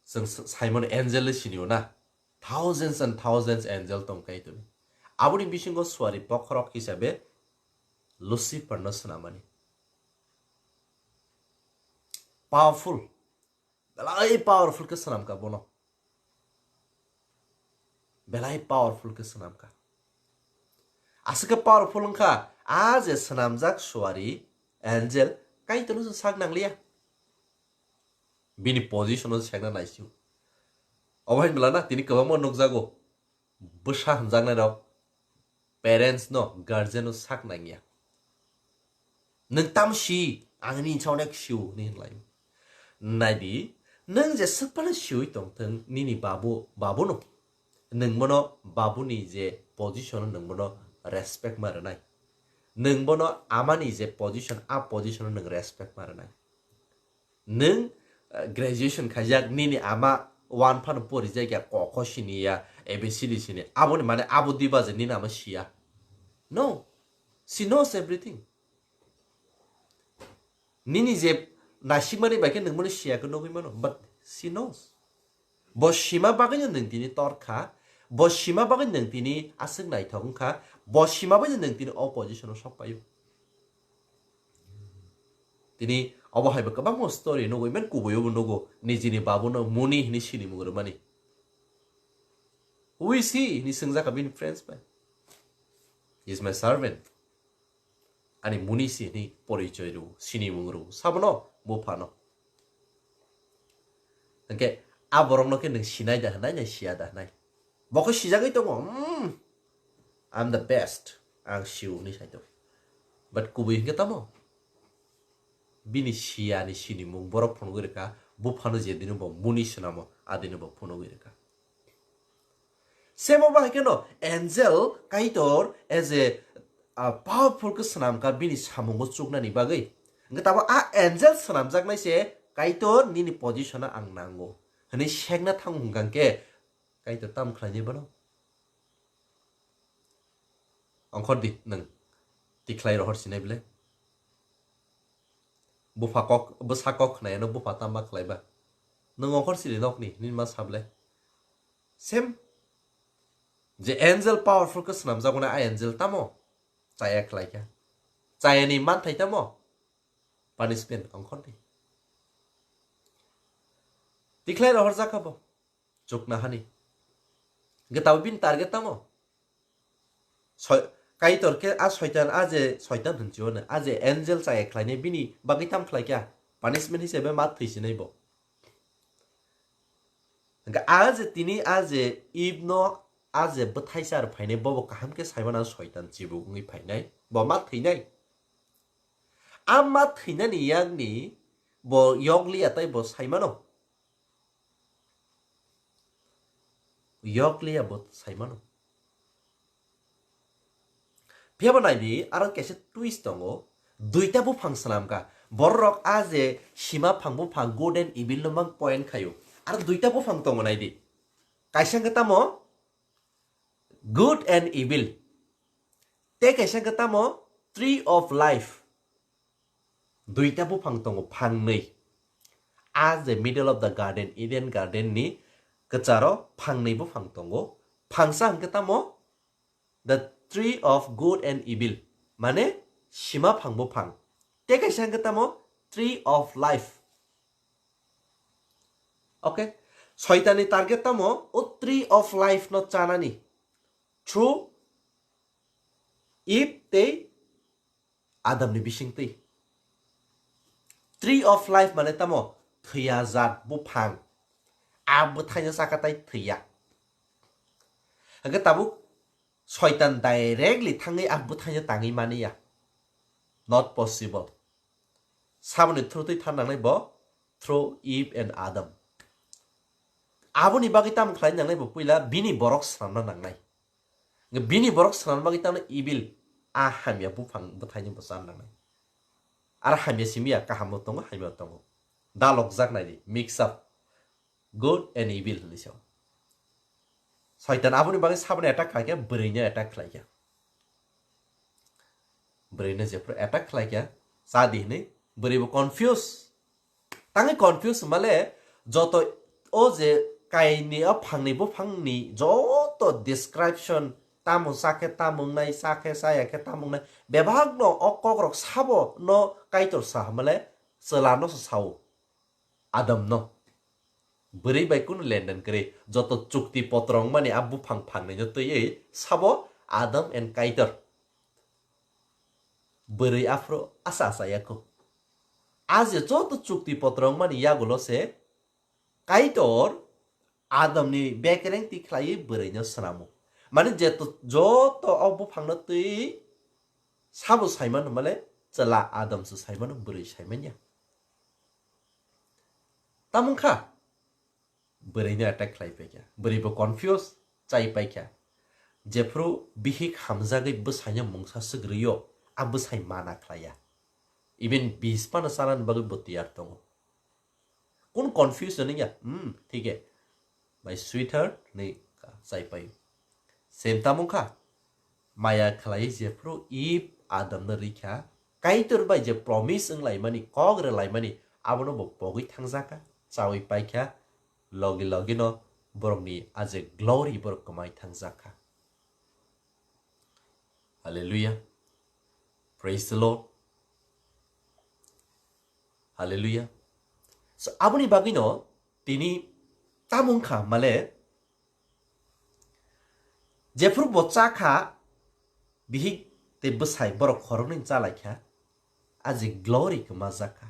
Chwng s-, Simon angel le sinio na. Thousands and thousands angel tong Kaitor. Aboni bisingo suari bokhorok hisabe Lucifer no swnamani. Powerful. Belai powerful khe swnamkha bono. Belai powerful khe swnamkha. Aswk khe powerful wngkha, a je swnamjak suari, angel, Kaitorno se sak nangliya. Bini position-o se sekna naisio. Obo hai belana tini kwbangma nukjago. Bwsa hwnjaknairok parents no, guardian no sak nangya. Nwng tam si, ang nini sawi onek sio, hwnwi hwnlai. Naidi, nwng je swk phano siwi tongthwng, nini babu, babu no. Nwng bono babuni je position, nwng bono respect ma rwnai. Nwng bono amani je position, a position nwng respect ma rwnai. Nwng, eh, graduation khaijak, nini ama one phano porijak ya, kokho sini ya, A B C D sini. Aboni mane abo diba je nini ama siya. No. She knows everything. Nini je naisikmani bai khe nwng bono siya khe nugwi mano, but she knows. Bo sima bagwino nwng tini torkha, bo sima bagwino nwng tini aswk naithok wngkha, bo sima bagwino nwng tini o position-o sok paio. Tini obo hai bo kwbangma story nugo, iman kubui obo nugo, nijini babuno Muni hini sinimung rwmani. Who is he? Hini swngjak kha bini friends bai. He is my servant. Ani Muni si hini porichoi rw, sinimung rw, sabono, buphano. Hwnkhe a borokno khe nwng sinai da hwnai, na siya da hwnai? Bo khe sijagwi tongo, "Hmm, I'm the best, ang sio," hwnwi sai tongo. But kubui hwnkhe tamo? Bini siyani sinimung borok phunugwi rwkha, buphano je dino bo Muni swnamo, a dino bo phunugwi rwkha. Semo bahai kheno angel Kaitor as a, ah, powerful khe swnamkha bini samungo chuknani bagwi. Hwnkhe tabo a angel swnamjaknai se, "Kaitor, nini position-o ang nango," hwnwi sekna thango hwnkha khe Kaitor tamo khlainai bono? Ongkhor di nwng, tikhlai rohor sinai bwle. Bupha kok, bwsa kok khnaiyano bupha tama khlaiba. Nwng ongkhor sili nokni, nini ma sa bwle. Same. Je angel powerful khe swnamjago na, a angel tamo chaya khlaikha. Chayani manthai tamo? Punishment ongkhor di. Tikhlai rohor jakha bo. Chukna hani. Hwnkhe tabo bini target tamo? Soi-, Kaitor khe a Soitan, a je Soitan hwnchio no, a je angel chaya khlainai bini bagwi tam khlaikha? Punishment hisabe ma thwisinai bo. Hwnkhe a je tini a je Eve no a je bwthai char phainai, bobo kaham khe saimano Soitan chibuk wngwi phainai, bo ma thwinai. A ma thwinani yakni bo yokliya tei bo saimano. Yokliya bo saimano. Phiyaba naidi, aro kaisa twist tongo. Duita buphang swnamkha. Bororok a je sima phang buphang good and evil no mang point khaio. Aro duita buphang tongo naidi. Kaisa hwnkhe tamo good and evil. Tei kaisa hwnkhe tamo tree of life. Duita buphang tongo, phangnwi. A je middle of the garden, Eden garden ni kwcharo phangnwi buphang tongo. Phangsa hwnkhe tamo the tree of good and evil, mane sima phang buphang. Tei kaisa hwnkhe tamo tree of life. Okay, Soitanni target tamo o tree of life no chanani through Eve tei Adamni bisingtwi. Tree of life mane tamo thwiya jat buphang. A bwthaino chakha tai thwiya. Hwnkhe tabuk Soitan directly thangwi a bwthaino tangwi maniya. Not possible. Saboni through twi than nangnai bo, through Eve and Adam. Aboni bagwi tamo khlai nangnai bo, puila bini borok swnamna nangnai. Bini borok swnamna bagwi tamo evil, a hamya buphang bwthaino bo chan nangnai. Aro hamya simi ya, kaham bo tongo, hamya bo tongo. Dalokjak nai di, mix up. Good and evil hwnwi sao. Soitan aboni bagwi saboni attack khlaikha, bwrwino attack khlaikha. Bwrwino jephru attack khlaikha, cha di hwnwi bwrwi bo confuse. Tangwi confuse hwnmale joto o je kaini o phangni buphangni joto description, tamo chakhe tamo wngnai, chakhe chaya khe tamo wngnai, bebakno o kokrok sabo no Kaitor sa hwnmale chwla no se sao. Adamno. Bwrwi bai kunu lenden kwrwi, joto chukti potro wngmani a buphang phangnwino twiwi sabo Adam and Kaitor. Bwrwi aphuru asa asa yaku. A je joto chukti potro wngmani yagulo se Kaitor Adamni bekereng tikhlaiwi bwrwino swnamo. Mane je to-, joto o buphangno twi sabo saimano male chwla Adam se saimano, bwrwi saimanya. Tamung kha? Bwrwino attack khlai paikha. Bwrwi bo confuse chai paikha. Jephru bihik hamjagwi bwsaino mungsa swk rwio, a bwsai mana khlaiya. Even bis phano chanani bagwi bo tiyar tongo. Kun confuse wngya? Hmm, thik he. My sweetheart, hinwi chai pai. Same tamung kha? Maya khlai jephru Eve Adamno rikha, Kaitor bai je promise wnglaimani, kok rwlaimani, abono bo pogwi thangjakha, chawi paikha, logi logino borokni a je glory borok kwmai thangjakha. Hallelujah. Praise the Lord. Hallelujah. So, aboni bagwino tini tamung kha male, jephru bo cha kha, bihik tei bwsai borok khoroknwi cha lai kha, a je glory kwma jak kha.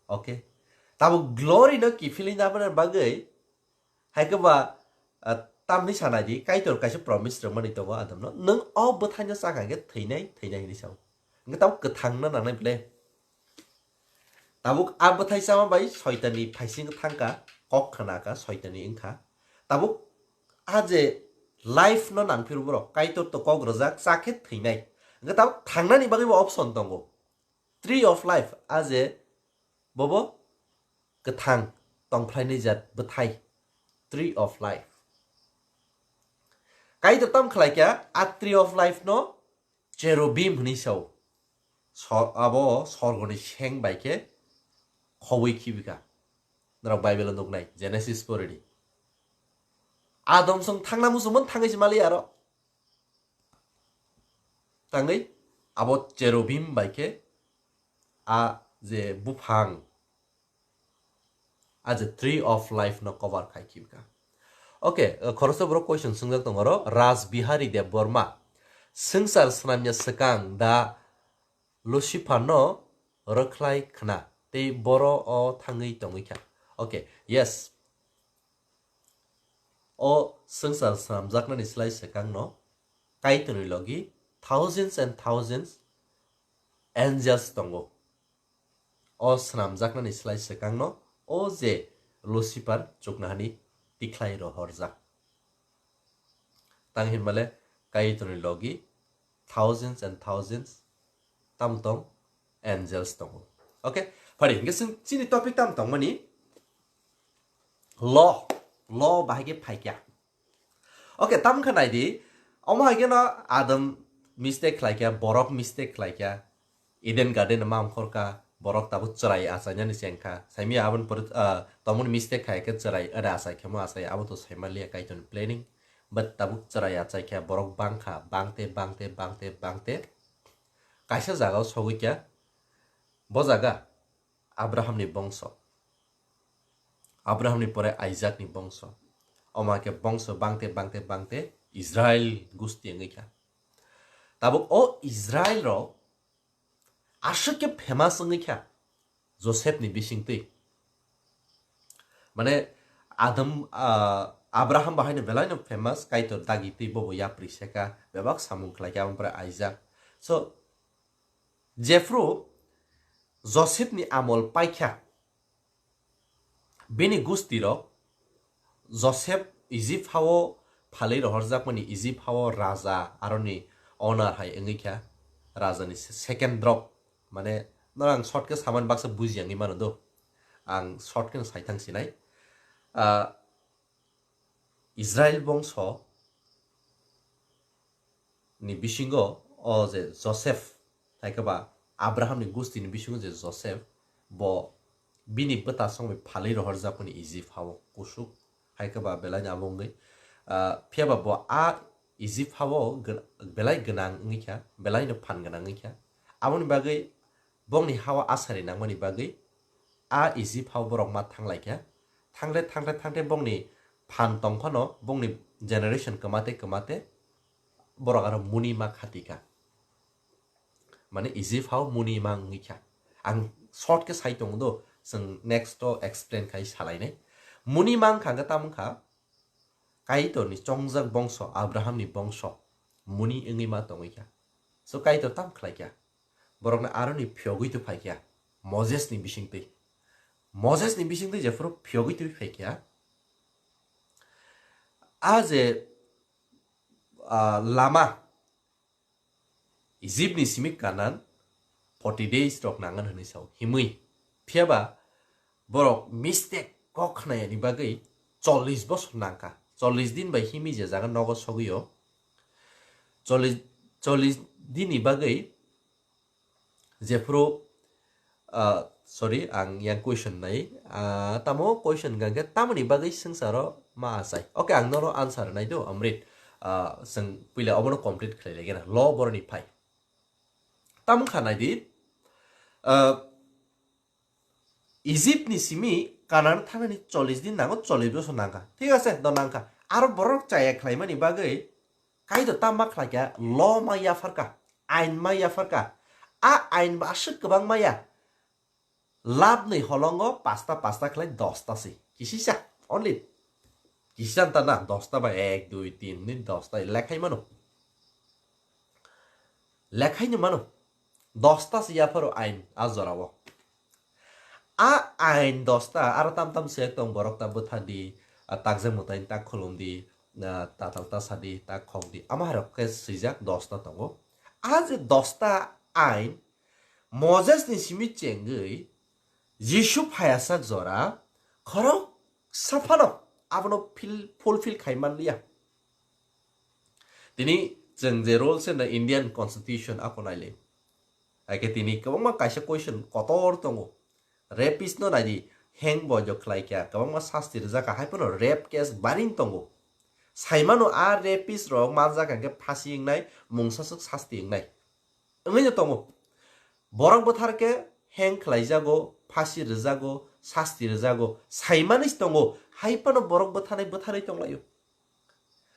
Okay? Tabuk glory no kiphilwi nabana bagwi, hai khe ba, ah, tamni sanai di, Kaitor kaisa promise rwmani tongo Adamno, "Nwng o bwthaino cha kha khe thwinai, thwinai," hinwi sao. Hwnkhe tabuk kwthang no nangnai ble. Tabuk a bwthai chama bai Soitanni phaising thangkha, kok khna kha, Soitanni wngkha. Tabuk a je life no nangphiro borok, Kaitor to kok rwjak, cha khe thwinai. Hwnkhe tabuk thangnani bagwi bo option tongo. Tree of life, a je bobo kwthang tongphlainai jat bwthai, tree of life. Kaitor tam khlai kha, a tree of life no cherubim hwnwi sao. So-, abo sorgoni seng bai khe khobwi khibikha. Norok Bible-o nuknai, Genesis poridi. Adam song thangna muchungmani thangwi se mali aro. Tangwi abo cherubim bai khe a je buphang, a je tree of life no cover khai khibikha. Okay, uh, khoroksa borok question swngjak tongo oro, Raj Bihari Debbarma, swngchar swnamya swkang da Lucifer no rwkhlai khna tei boro o thangwi tongwi kha. Okay, yes. O swngchar swnamjaknani slai swkangno Kaitorni logi thousands and thousands angels tongo. O swnamjaknani slai swkangno o je Lucifer chuknohani tikhlai rohorjak. Tang hinmale Kaitorni logi thousands and thousands tam tong, angels tongo. Okay, phari hingke chwng chini topic tam tongmani law, law bahai khe phaikya. Okay, tam khe naidi, omo hai khe no Adam mistake khlaikya, borok mistake khlaikya, Eden Garden ma amkhorka, borok tabuk chwrai achainani chengkha. Saimya aboni pore, ah, tomoni mistake khai khe chwrai, ada achai khemo achai, abo to saimaliya Kaitorni planning. But tabuk chwrai achaikha, borok bangkha, bangte, bangte, bangte, bangte. Kaisa jagao sogwi kha, bo jaga Abrahamni bongso. Abrahamni pore Isaakni bongso. Omo hai khe bongso bangte, bangte, bangte Israel gusti wngwi kha. Tabuk o Israel rok aswk khe famous wngwi kha Joseph ni bisingtwi. Mane Adam, ah, Abraham bahaino belaino famous, Kaitor dagi twi bobo yapri seka, bebak samung khlai kha, aboni pore Isaac. So, jephru Joseph ni amol paikha, bini gusti rok Joseph Egypt hao phalwi rohorjakmani, Egypt hao raja aroni owner hai wngwi kha, raja ni se-, second drop, mane norok ang short khe samani baksa buji yangwi mano do, ang short khe sai thang sinai. Ah, Israel bongso ni bisingo o je Joseph, hai khe ba Abraham ni gusti ni bisingo je Joseph, bo bini bwta songwi phalwi rohorjakmani Egypt hao kusuk, hai khe ba belai ni abo wngwi, ah, phiya ba bo a Egypt hao gwn-, belai gwnang wngwi kha, belai no phan gwnang wngwi kha. Aboni bagwi bongni hao asari nangmani bagwi a Egypt hao borok ma thanglaikha. Thangre, thangre, thangre bongni phan tongphano, bongni generation kwmate, kwmate, borok aro muni ma khatikha. Mane Egypt hao muni ma wngwi kha. Ang short khe sai tongo do, chwng next o explain khai salainai. Muni ma wngkha hwnkhe tamo wngkha, Kaitorni chongjak bongso, Abrahamni bongso, muni wngwi ma tongwi kha. So Kaitor tam khlai kha. Borokno aroni phiyogwi tu phai kha. Moses ni bisingtwi. Moses ni bisingtwi jephuru phiyogwi tu phai kha. A je, ah, lama Egypt ni simi Kanan forty days rok nangan hwnwi sao. Himwi. Phiyaba borok mistake kok khnayani bagwi chollish bosor nangkha. Chollish din bai himwi je jaga nogo sogwi o. Chollish, chollish din ni bagwi jephuru, ah, sorry, ang yang question nai. Ah, tamo question hwnkha khe tamoni bagwi swngcharo ma achai? Okay, ang noro answer nai do, Amrit. Ah, chwng puila obono complete khlai lai gana. Lo boroni phai. Tamo kha nai di. Ah, Egypt ni simi Kanan thangnani chollish din nango, chollish bosor nangkha. Thik ase, do nangkha. Aro borok chaya khlaimani bagwi Kaitor tam ma khlai kha, lo ma yapharkha, ain ma yapharkha. A ain ba aswk kwbang maya. Labnwi holongo pasta pasta khlai dosta si. Kisisa, only. Kisisa ta na, dosta ba ek, dui, tin, ni dosta lekhai mano. Lekhaino mano. Dosta si yapharo ain a jorao. A ain dosta aro tam tam se tong borok ta bwtha di, a takjak mwtai tak khulum di, a tatal ta sa di, tak khok di. Ama hai rok khe swijak dosta tongo. A je dosta ain Moses ni simi chengwi Jisu phaiyasak jora khoroksa phano abono fil-, fulfill khai manliya. Tini chwng je rules and the Indian Constitution ako naile. Aike tini kwbangma kaisa question kotor tongo. Rapist no naidi hang bo jo khlai kya, kwbangma sasti rijak kha, hai phano rape case baring tongo. Saimano a rapist rok manjak hwnkhe phasi wngnai, mungsaswk sasti wngnai. Wngwi no tongo. Borok bwthar khe hang khlaijago, phasi rwjago, sasti rwjago, saimani se tongo, hai phano borok bwtharnai bwtharwi tonglaio.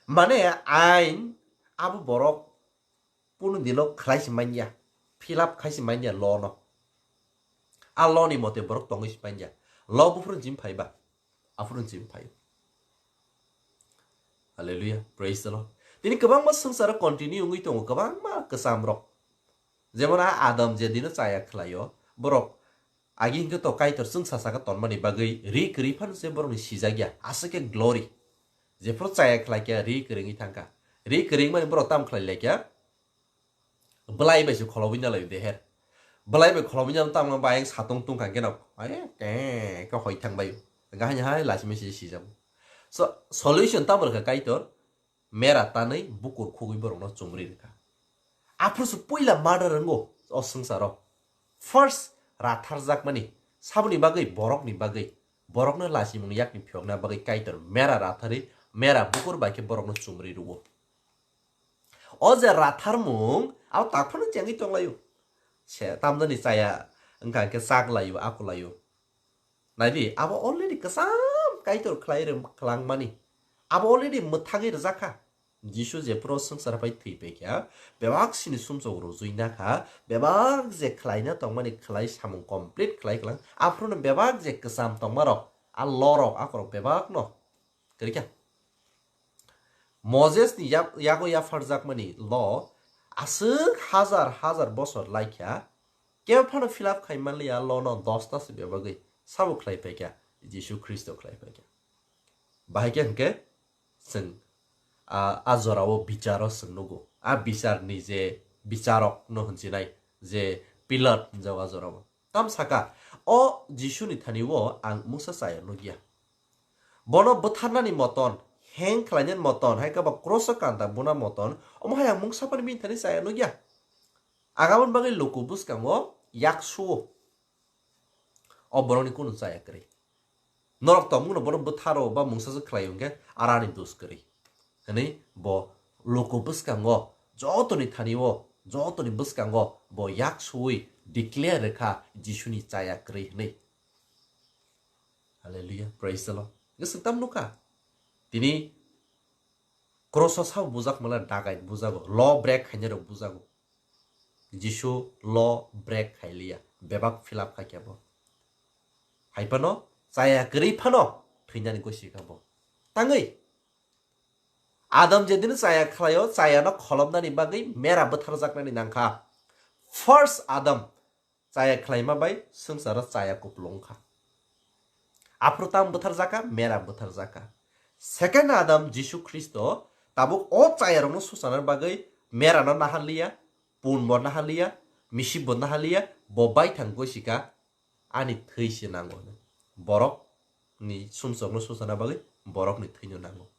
Mane ain abo borok kunu dino khlai se manya, fill up khai se manya law no. A law ni mote borok tongwi se manya. Law buphuru jim phaiba. Aphuru chim phai. Hallelujah. Praise the Lord. Tini kwbangma swngcharo continue wngwi tongo, kwbangma kwcham rok. Jemon a Adam je dino chaya khlaio, borok agi hwnkhe to Kaitor chwngsa saka tonmani bagwi ri kwrwi phano se borokni sijak ya, aswk khe glory. Jephuru chaya khlai khe ri kwrwngwi thangkha. Ri kwrwngmani borok tam khlai lai kha? Belai bai se kholobwi na lai de her. Belai bai kholobwi na tamo bayang satung tungkha keno. Ai, ke, ke hoi thang bai. Gahani hai lasi mesi sijam. So, solution tamo rwkha Kaitor, mera tanwi bukur khugwi borokno chumri rwkha. Aphuru se puila murder wngo o swngcharo. First ratharjakmani, saboni bagwi, borokni bagwi, borokno lasimung yakni phiyokna bagwi Kaitor mera ratharwi, mera bukur bai khe borokno chumri rwo. O je ratharmung, abo tak phano chengwi tonglaio. Se tamjani chaya wngkha hwnkhe chak laio, aku laio. Naidi, abo already kwcham Kaitor khlai rw-, khlangmani. Abo already mwthangwi rwjak kha. Jisu jephuru swngchar pai thwi paikha, bebak sini sumsok rwjwi nakha, bebak je khlaina tongmani khlai samung complete khlai klang, aphuru bebak je kwcham tongmarok, a lorok, akorok bebakno kwrwi kha. Moses ni yak-, yago yapharjakmani law aswk hazar hazar bosor laikha, kebo phano fill up khai manliya law no dosta se bebagwi sabo khlai paikha, Jisu Khristo khlai paikha. Bahai khe hwnkhe chwng a, a jorao bicharo chwng nugo. A bicharni je bicharok no hwnjinai je Pilat hwnjago a jorao. Tam saka, o Jisuni thani o ang mungsa chaya nukya. Bono bwtharnani moton, heng khlainani moton, hai khe bo kroso kanta buna moton, omo hai ang mungsa phano bini thani chaya nukya. Ang aboni bagwi luku bwskango yak suo. O borokni kunu chaya kwrwi. Norok tongmungno bono bwtharo ba mungsa se khlai hwnkhe arani dos kwrwi. Hwnwi bo luku bwskango jotoni thani o, jotoni bwskango bo yak suwi declare rwkha Jisuni chaya kwrwi hwnwi. Hallelujah, praise the Lord. Nge swk tam nukha? Tini cross o sabo bujak mala dagai bujago, law break khainai rok bujago. Jisu law break khailiya, bebak fill up khaikha bo. Hai phano chaya kwrwi phano thwinani gosi kha bo. Tangwi Adam jedin chaya khlaio, chayano kholopnani bagwi mera bwtharjaknani nangkha. First Adam chaya khlaima bai swngcharo chaya kupulung kha. Aphuru tam bwtharjakha, mera bwtharjakha. Second Adam Jisu Khristo tabuk o chayarokno suchanani bagwi merano naharliya, punbo naharliya, misipbo naharliya, bo baithang gosikha, ani thwi se nango hwnwi. Borokni sumsokno suchana bagwi borokni thwino nango.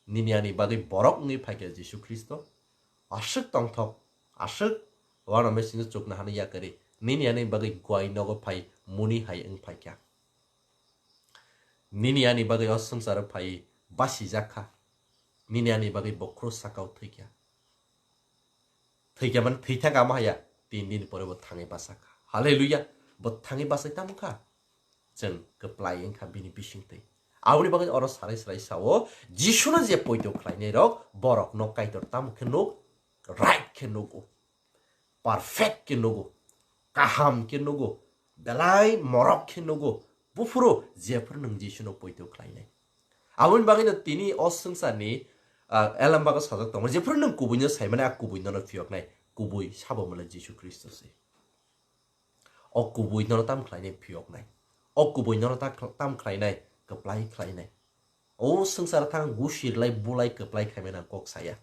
Nini ani bagwi borok wngwi phaikha Jisu Khristo. Aswk tongthok, aswk uanamesingno chukna hani yakarwi. Nini ani bagwi guai nogo phai muni hai wng phaikha. Nini ani bagwi o swngcharo phai basijakha. Nini ani bagwi bo krus sakao thwikha. Thwikha mani thwithak ama haya, tin din pore bo thangwi bachakha. Hallelujah. Bo thangwi bachai tamo kha? Chwng kwplai wngkha bini bisingtwi. Aboni bagwi oro sarai sarai sao, Jisuno je poito khlainai rok, borokno Kaitor tamo khe nuk, right khe nugo, perfect khe nugo, kaham khe nugo, belai morok khe nugo, buphuru jephuru nwng Jisuno poito khlainai. Aboni bagwino tini o swngcharni, ah, elem bago sajak tongo, jephuru nwng kubuino saimani a kubui nono phiyoknai, kubui sabo mwnwi Jisu Khristo se. O kubui nono tam khlainai phiyoknai. O kubui nono ta-, tam khlainai, kwplai khlainai. O swngchar thang gusir lai bulai kwplai khaimani ang kok saya.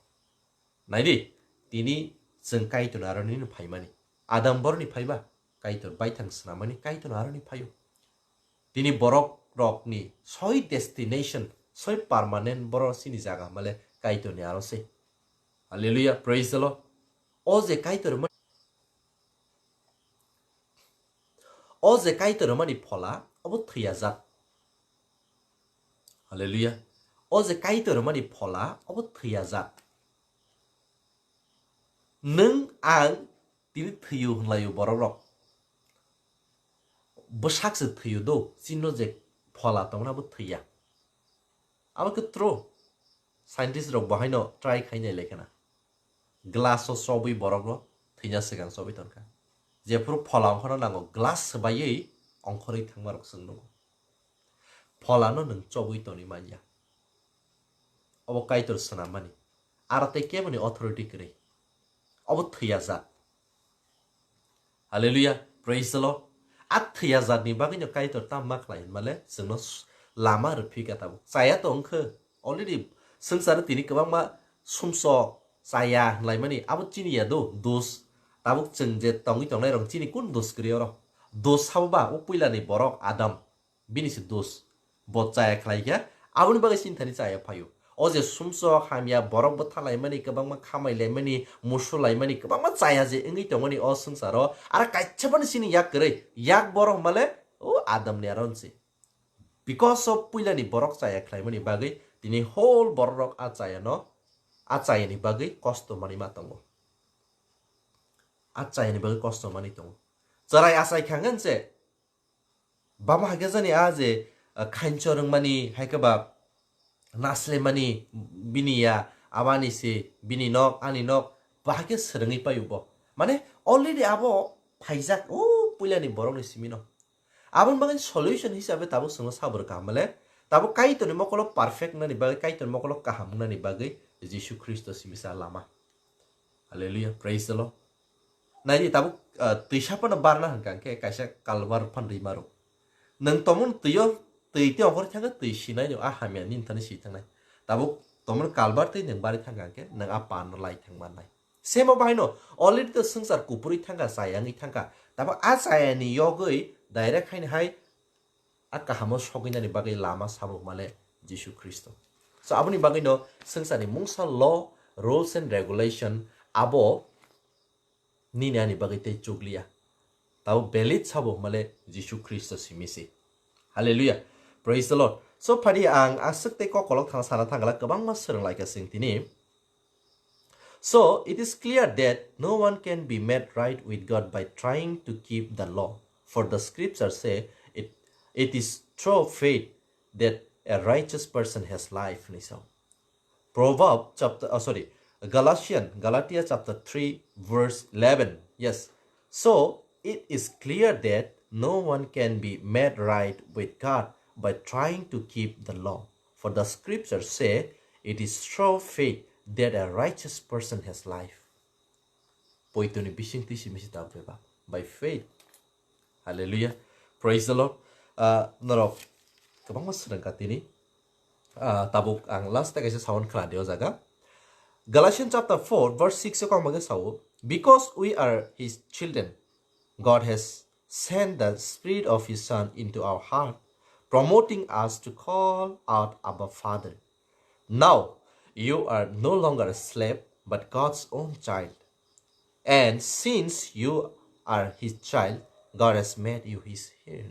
Naidi, tini chwng Kaitorni aroni no phaimani. Adam boroni phaiba, Kaitor baithang swnamani Kaitorni aroni phaio. Tini borok rokni soi destination, soi permanent borok chini jaga hwnmale Kaitorni aro se. Hallelujah, praise the Lord. O je Kaitor ma-, o je Kaitor mani phola, obo thwiya jat. Hallelujah. O je Kaitor mani phola, obo thwiya jat. Nwng ang tini thwiyo hwnlaio borok rok. Bwsak se thwiyo do, chino je phola tongna bo thwiya. Abo khe true. Scientist rok bo haino try khai nai lai khana. Glass o chobwi borok no thwina swkang chobwi tongkha. Jephuru phola ongkhorna nango, glass swbaiwi ongkhorwi thangma rok chwng nugo. Pholano nwng chobwi tongwi manya. Obo Kaitor swnammani. Aro tei keboni authority kwrwi. Obo thwiya jat. Hallelujah. Praise the Lord. A thwiya jatni bagwino Kaitor tamo ma khlai hwnmale chwngno s-, lama rwphi kha tabuk. Chaya to wngkhe. Already swngcharo tini kwbangma sumsok chaya hwnlaimani abo chini ya do, dos. Tabuk chwng je tongwi tongnai rok chini kun dos kwrwi oro? Dos sabo ba o puilani borok Adam. Bini se dos. Bo chaya khlai kha, aboni bagwi chini thani chaya phaio. O je sumsok hamya borok bwtha laimani, kwbangma khamai laimani, musu laimani, kwbangma chaya je wngwi tongmani o swngcharo, aro kaisa phano chini yak kwrwi, yak borok hwnmale o Adam ni aron se. Because of puilani borok chaya khlaimani bagwi tini whole borok rok a chaya no, a chaya ni bagwi kosto manwi ma tongo. A chaya ni bagwi kosto manwi tongo. Chwrai achai kha hwnkhe se Bama hai khe jani a je, ah, khainchor wngmani, hai khe ba naslemani, bini ya, abani se, bini nok, ani nok, ba hai khe swrwngwi paio bo. Mane, already abo phaijak, o puilani borokni simino. Aboni bagwi solution hisabe tabuk chwngno sabo rwkha hwnmale, tabuk Kaitorni mokolo perfect wngnani bagwi, Kaitorni mokolo kaham wngnani bagwi Jisu Khristo simisa lama. Hallelujah, praise the Lord. Naidi tabuk, ah, twisa phano barna hwnkha hwnkhe kaisa kalbar phan rima rw. Nwng tomon twio, twi tei ongkhor thangkhe twi sinai no, a hamya nini thani si thangnai. Tabuk tomon kalbar twi nwng bari thangkha hwnkhe nwng a pan no lai thang mannai. Semo bahaino already to swngchar kupuri thangkha, chaya wngwi thangkha. Tabuk a chayani yogwi direct haino hai a kahamo sogwinani bagwi lama sabo hwnmale Jisu Khristo. So, aboni bagwino swngcharni mungsa law, rules and regulation abo nini ani bagwi tei chukliya. Tabo valid sabo hwnmale Jisu Khristo simi se. Hallelujah. Praise the Lord. So, phadi ang aswk tei kokolok thang sana thangla kwbangma swrwng laikha chwng tini. So, it is clear that no one can be made right with God by trying to keep the law. For the scripture say, it, It is through faith that a righteous person has life, hinwi sao. Proverb chapter, oh, sorry, Galatian, Galatia chapter three, verse eleven. Yes. So it is clear that no one can be made right with God by trying to keep the law. For the scriptures say, "It is through faith that a righteous person has life." Poitoni bising twi simi se tabuk bebak. By faith. Hallelujah. Praise the Lord. Ah, norok kwbangma swrwngkha tini. Ah, tabuk ang last ta kaisa sawan khna de o jaga. Galatians chapter four, verse six o kok mage sao, "Because we are his children, God has sent the spirit of his son into our heart, promoting us to call out, 'Abba, Father.' Now you are no longer a slave, but God's own child. And since you are his child, God has made you his heir."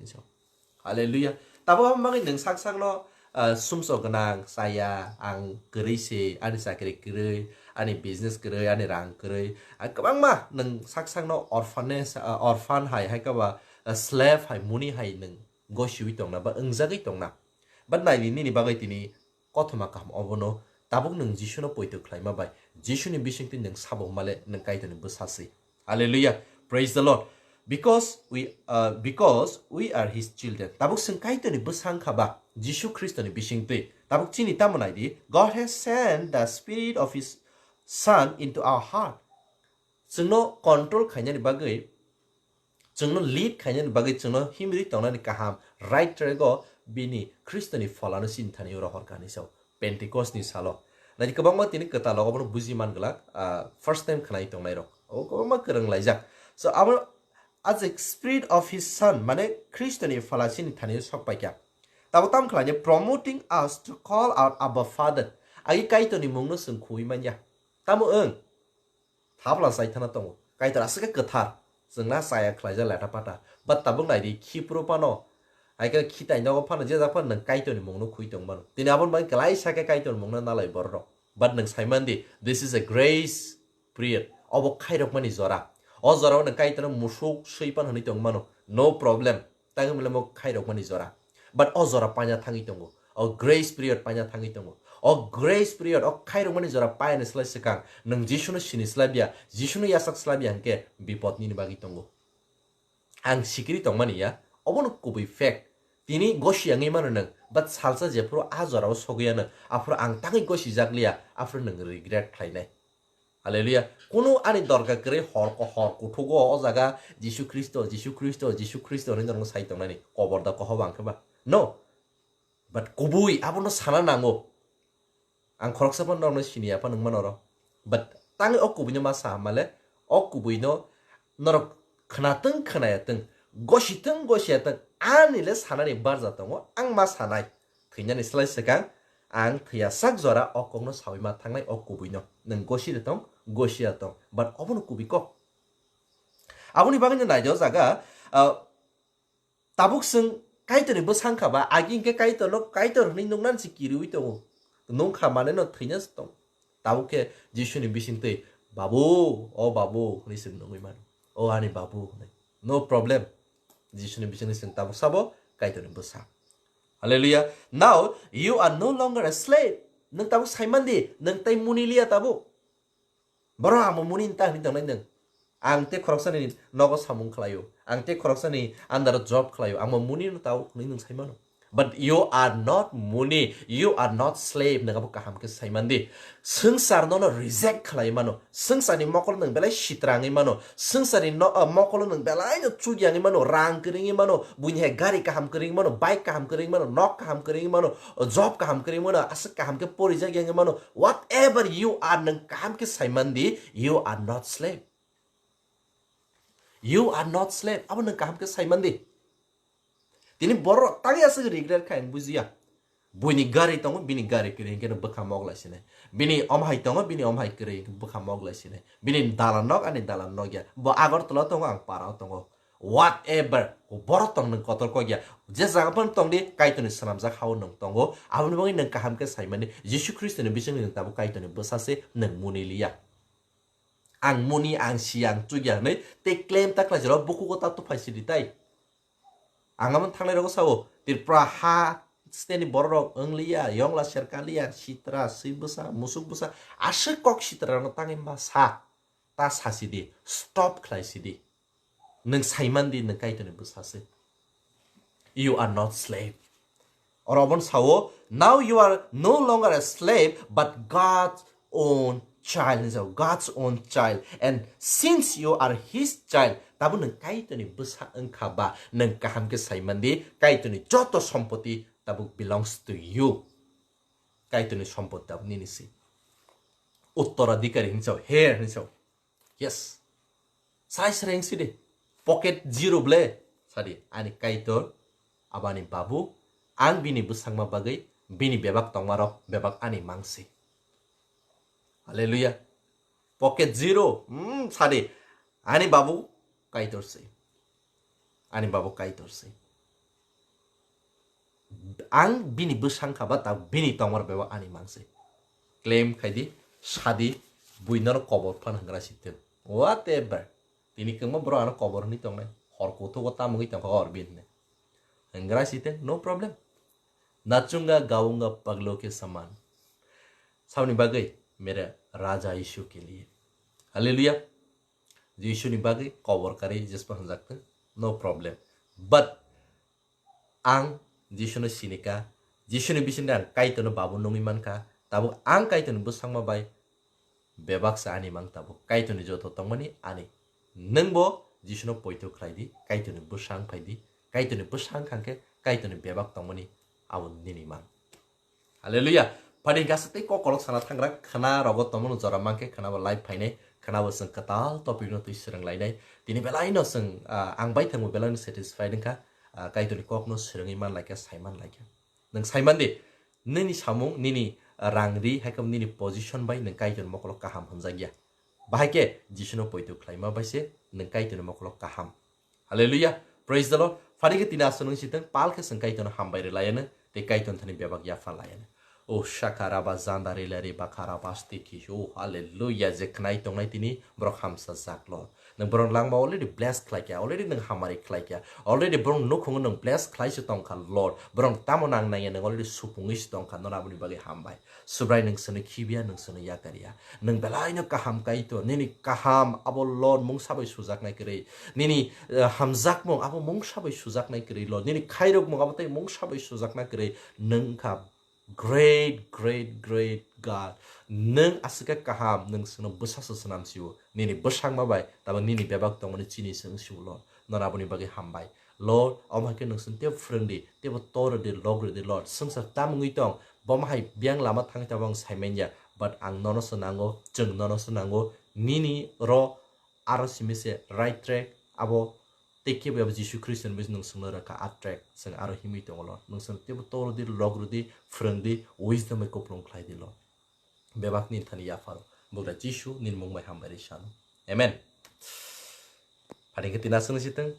Hallelujah. Tabuk aboni bagwi nwng sak sakno, ah, sumsok gwnang, chaya, ang kwrwi se, ani chakri kwrwi, ani business kwrwi, ani rang kwrwi. Ah, kwbangma nwng sak sakno orphanage, ah, orphan hai, hai khe ba, ah, slave hai, muni hai nwng gosiwi tongna ba wngjagwi tongna. But naidi nini bagwi tini kothoma kaham obono tabuk nwng Jisuno poito khlaima bai, Jisuni bisingtwi nwng sabo hwnmale nwng Kaitorni bwsa se. Hallelujah. Praise the Lord. Because we, uh, because we are his children. Tabuk chwng Kaitorni bwsa wngkha ba, Jisu Khristoni bisingtwi. Tabuk chini tamo naidi, God has sent the spirit of his son into our heart. Chwngno control khainani bagwi, chwngno lead khainani bagwi, chwngno himri tongnani kaham right track o bini Khristoni pholano chini thani rohor kani sao. Pentecost ni salo. Naidi kwbangma tini kwtal rogo bono buji man glak, ah, first time khnai tongnai rok. O kwbangma kwrwng laijak. So abo as a spirit of his son, mane Khristoni phola chini thani sok paikha. Tabo tam khlainai, promoting us to call out, "Abba, Father." Agi Kaitorni mungno chwng khuwi manya. Tamo wng? Thapla sai thana tongo. Kaitor aswk khe kwthar. Chwngna chaya khlaijak leta pata. But tabuk naidi, khipro phano, hai khe khitai nogo phano, je jak phano nwng Kaitorni mungno khui tong mano. Tini aboni bagwi kwlaisa khe Kaitorni mungno nalai bororok. But nwng sai man di, this is a grace period. Obo khairokmani jora. O jorao nwng Kaitorno musuk swi pan hwnwi tong mano. No problem. Tang hwnmale mo khairokmani jora. But o jora paina thangwi tongo. O grace period paina thangwi tongo. O grace period, o khairokmani jora paina slai swkang, nwng Jisuno sini slai bia, Jisuno yasak slai bia hwnkhe bipod nini bagwi tongo. Ang sikiri tongmani ya, obono kubui fact. Tini gosi wngwi mano nwng, but salsa jephuru a jorao sogwi ya nwng, aphuru ang tangwi gosi jak liya, aphuru nwng regret khlainai. Hallelujah. Kunu ani dorkar kwrwi hor ko-, hor kuthugo o jaga Jisu Khristo, Jisu Khristo, Jisu Khristo hwnwi norokno sai tongnani. Kobor da kohoba ang khe ba? No. But kubui abono sana nango. Ang khoroksa phano norokno sini ya phano wngmano oro. But tangwi o kubuino ma sa male, o kubuino norok khna tong khna ya tong, gosi tong gosi ya tong, ani le sanani barja tongo, ang ma sanai. Thwinani slai swkang ang thwiya sak jora o kokno sawi ma thangnai o kubuino. Nwng gosi de tong, gosi ya tong. But obono kubui kok. Aboni bagwi no naidi o jaga, ah, tabuk chwng Kaitorni bwsa wngkha ba, agi hwnkhe Kaitorno Kaitor hwnwi nuknani se kiriwi tongo. Nungkha mane no thwina se tong. Tabuk khe Jisuni bisingtwi, "Babu, o Babu," hwnwi se nungwi mano. "O ani Babu," hwnwi. No problem. Jisuni bisingtwi chwng tabuk sabo Kaitorni bwsa. Hallelujah. Now you are no longer a slave. Nwng tabuk saiman di, nwng tai muni liya tabuk. Borok, "Ang bo muni ni ta," hwnwi tongnai nwng. "Ang tei khoroksani nogo samung khlaio. Ang tei khoroksani under o job khlaio. Ang bo muni no tao," hwnwi nwng sai mano. But you are not muni, you are not slave, nwng abo kaham khe sai man di. Swngchar nono reject khlai mano. Swngcharni mokol nwng belai sitrangwi mano. Swngcharni no-, ah, mokolo nwng belai no chukyangwi mano, rang kwrwngwi mano, buini hai gari kaham kwrwngwi mano, bike kaham kwrwngwi mano, nok kaham kwrwngwi mano, job kaham kwrwngwi mano, aswk kaham khe porijak yangwi mano. Whatever you are, nwng kaham khe sai man di, you are not slave. You are not slave. Abo nwng kaham khe sai man di. Tini borok tangwi aswk regret khai, ang bujiya. Buini gari tongo, bini gari kwrwi hwnkhe no bwkha mok lai sinai. Bini omhai tongo, bini omhai kwrwi hwnkhe bwkha mok lai sinai. Bini dalan nok, ani dalan nok ya. Bo Agartala tongo, ang Parao tongo. Whatever, borok tong nwng kotor kok ya. Je jaga phano tong di, Kaitorni swnamjak ha-o nwng tongo. Aboni bagwi nwng kaham khe sai mani, Jisu Khristoni bisingtwi nwng tabuk Kaitorni bwsa se, nwng muni liya. Ang muni, ang si, ang chukya hwnwi tei claim ta khlai jora bukhugo ta tuphai sidi tai. Ang amo thangnai rogo sao, Tripura ha steni borok rok wngliya, yongla serkaliya, sitra, swi bwsa, musuk bwsa, aswk kok sitra rokno tangwi ma sa, ta sasi di, stop khlai si di. Nwng saiman di nwng Kaitorni bwsa se. You are not slave. Oro obono sao, now you are no longer a slave, but God's own child, hinwi sao, God's own child. And since you are his child, tabuk nwng Kaitorni bwsa wngkha ba, nwng kaham khe saiman di, Kaitorni joto sompoti tabuk belongs to you. Kaitorni sompoti tabuk nini si. Uttoradhikari hinwi sao, heir hinwi sao. Yes. Srai srai wng si di. Pocket zero ble. Sadi, ani Kaitor, abo ani babu, ang bini bwsangma bagwi, bini bebak tongma rok, bebak ani mang si. Hallelujah. Pocket zero. Hmm, sadi, ani babu Kaitor si. Ani babu Kaitor si. Ang bini bwsang kha ba ta bini tongmar bebak ani mang se. Claim khai di, sadi, bui nono kobor phan hangra si thung. Whatever. Tini kwngma borok ano kobor hwnwi tongnai. Hor kuthugo tamungwi tongkha hor bin hwnwi. Hangra si thung, no problem. Nachunga gaunga paglo ke saman. Saboni bagwi mere Raja Isu ke liye. Hallelujah. Jisuni bagwi kobor karwi jespa hwnjak thung, no problem. But ang Jisuno sinika, Jisuni bisingde ang Kaitorno babu nungwi mankha, tabuk ang Kaitorni bwsangma bai bebak se ani mang tabuk. Kaitorni joto tongmani ani. Nwngbo Jisuno poito khlai di, Kaitorni bwsang phai di, Kaitorni bwsang khangkhe Kaitorni bebak tongmani abo nini mang. Hallelujah. Phani gasa tei kokolok sana thangra khna rogo tongmano jora mankhe khna bo live phainai, khna bo chwng kwtal topic no twi swrwng lainai. Tini belai no chwng, ah, ang bai thangbo belai no satisfied wngkha, ah, Kaitorni kok no swrwngwi man laikha, sai man laikha. Nwng sai man di, nini samung, nini, ah, rang ri, hai khe nini position bai nwng Kaitorni mokolo kaham hwnjak ya. Bahai khe Jisuno poito khlaima bai se nwng Kaitorni mokolo kaham. Hallelujah. Praise the Lord. Phani khe tini aswk nung siteng pal khe chwng Kaitorno hambai rwlayano tei Kaitorni thani bebak yapha layano. O shaka raba janda rila re baka raba asti ki. O hallelujah. Je khnai tongnai tini borok hamsa jak Lord. Nwng borok langma already bless khlai kha, already nwng hamari khlai kha, already borok nukhungo nwng bless khlai se tong kha Lord. Borok tamo nang nangya nwng already supungwi se tong kha, nono aboni bagwi hambai. Subrai nwng swnwi khibiya, nwng swnwi yakarya. Nwng belaino kaham Kaitor, nini kaham abo Lord mungsa bai sujaknai kwrwi. Nini, eh, hamjakmung abo mungsa bai sujaknai kwrwi Lord. Nini khairokmung abo tei mungsa bai sujaknai kwrwi. Nwng wngkha great, great, great God. Nwng aswk khe kaham, nwng chwngno bwsa se swnam sio. Nini bwsakma bai, tabuk nini bebak tongmani chini se wng sio Lord. Nono aboni bagwi hambai. Lord, omo hai khe nwng chwng teibo phwrwng di, teibo tor rw di, log rw di Lord. Swngchar tam wngwi tong, bomo hai biyang lama thangwi tabuk ang sai manya. But ang nono se nango, chwng nono se nango. Nini ro aro simi se right track, abo tei kebo abo Jisu Khristo ni bising nwng chwngno rwkha a track, chwng aro himwi tongo Lord. Nwng chwng teibo tor rw di, log rw di, phwrwng di, wisdom bai kupulung khlai di Lord. Bebak nini thani yapharo. Bugra Jisu nini mung bai hambai rwi sano. Amen. Phani khe tina chwng siteng.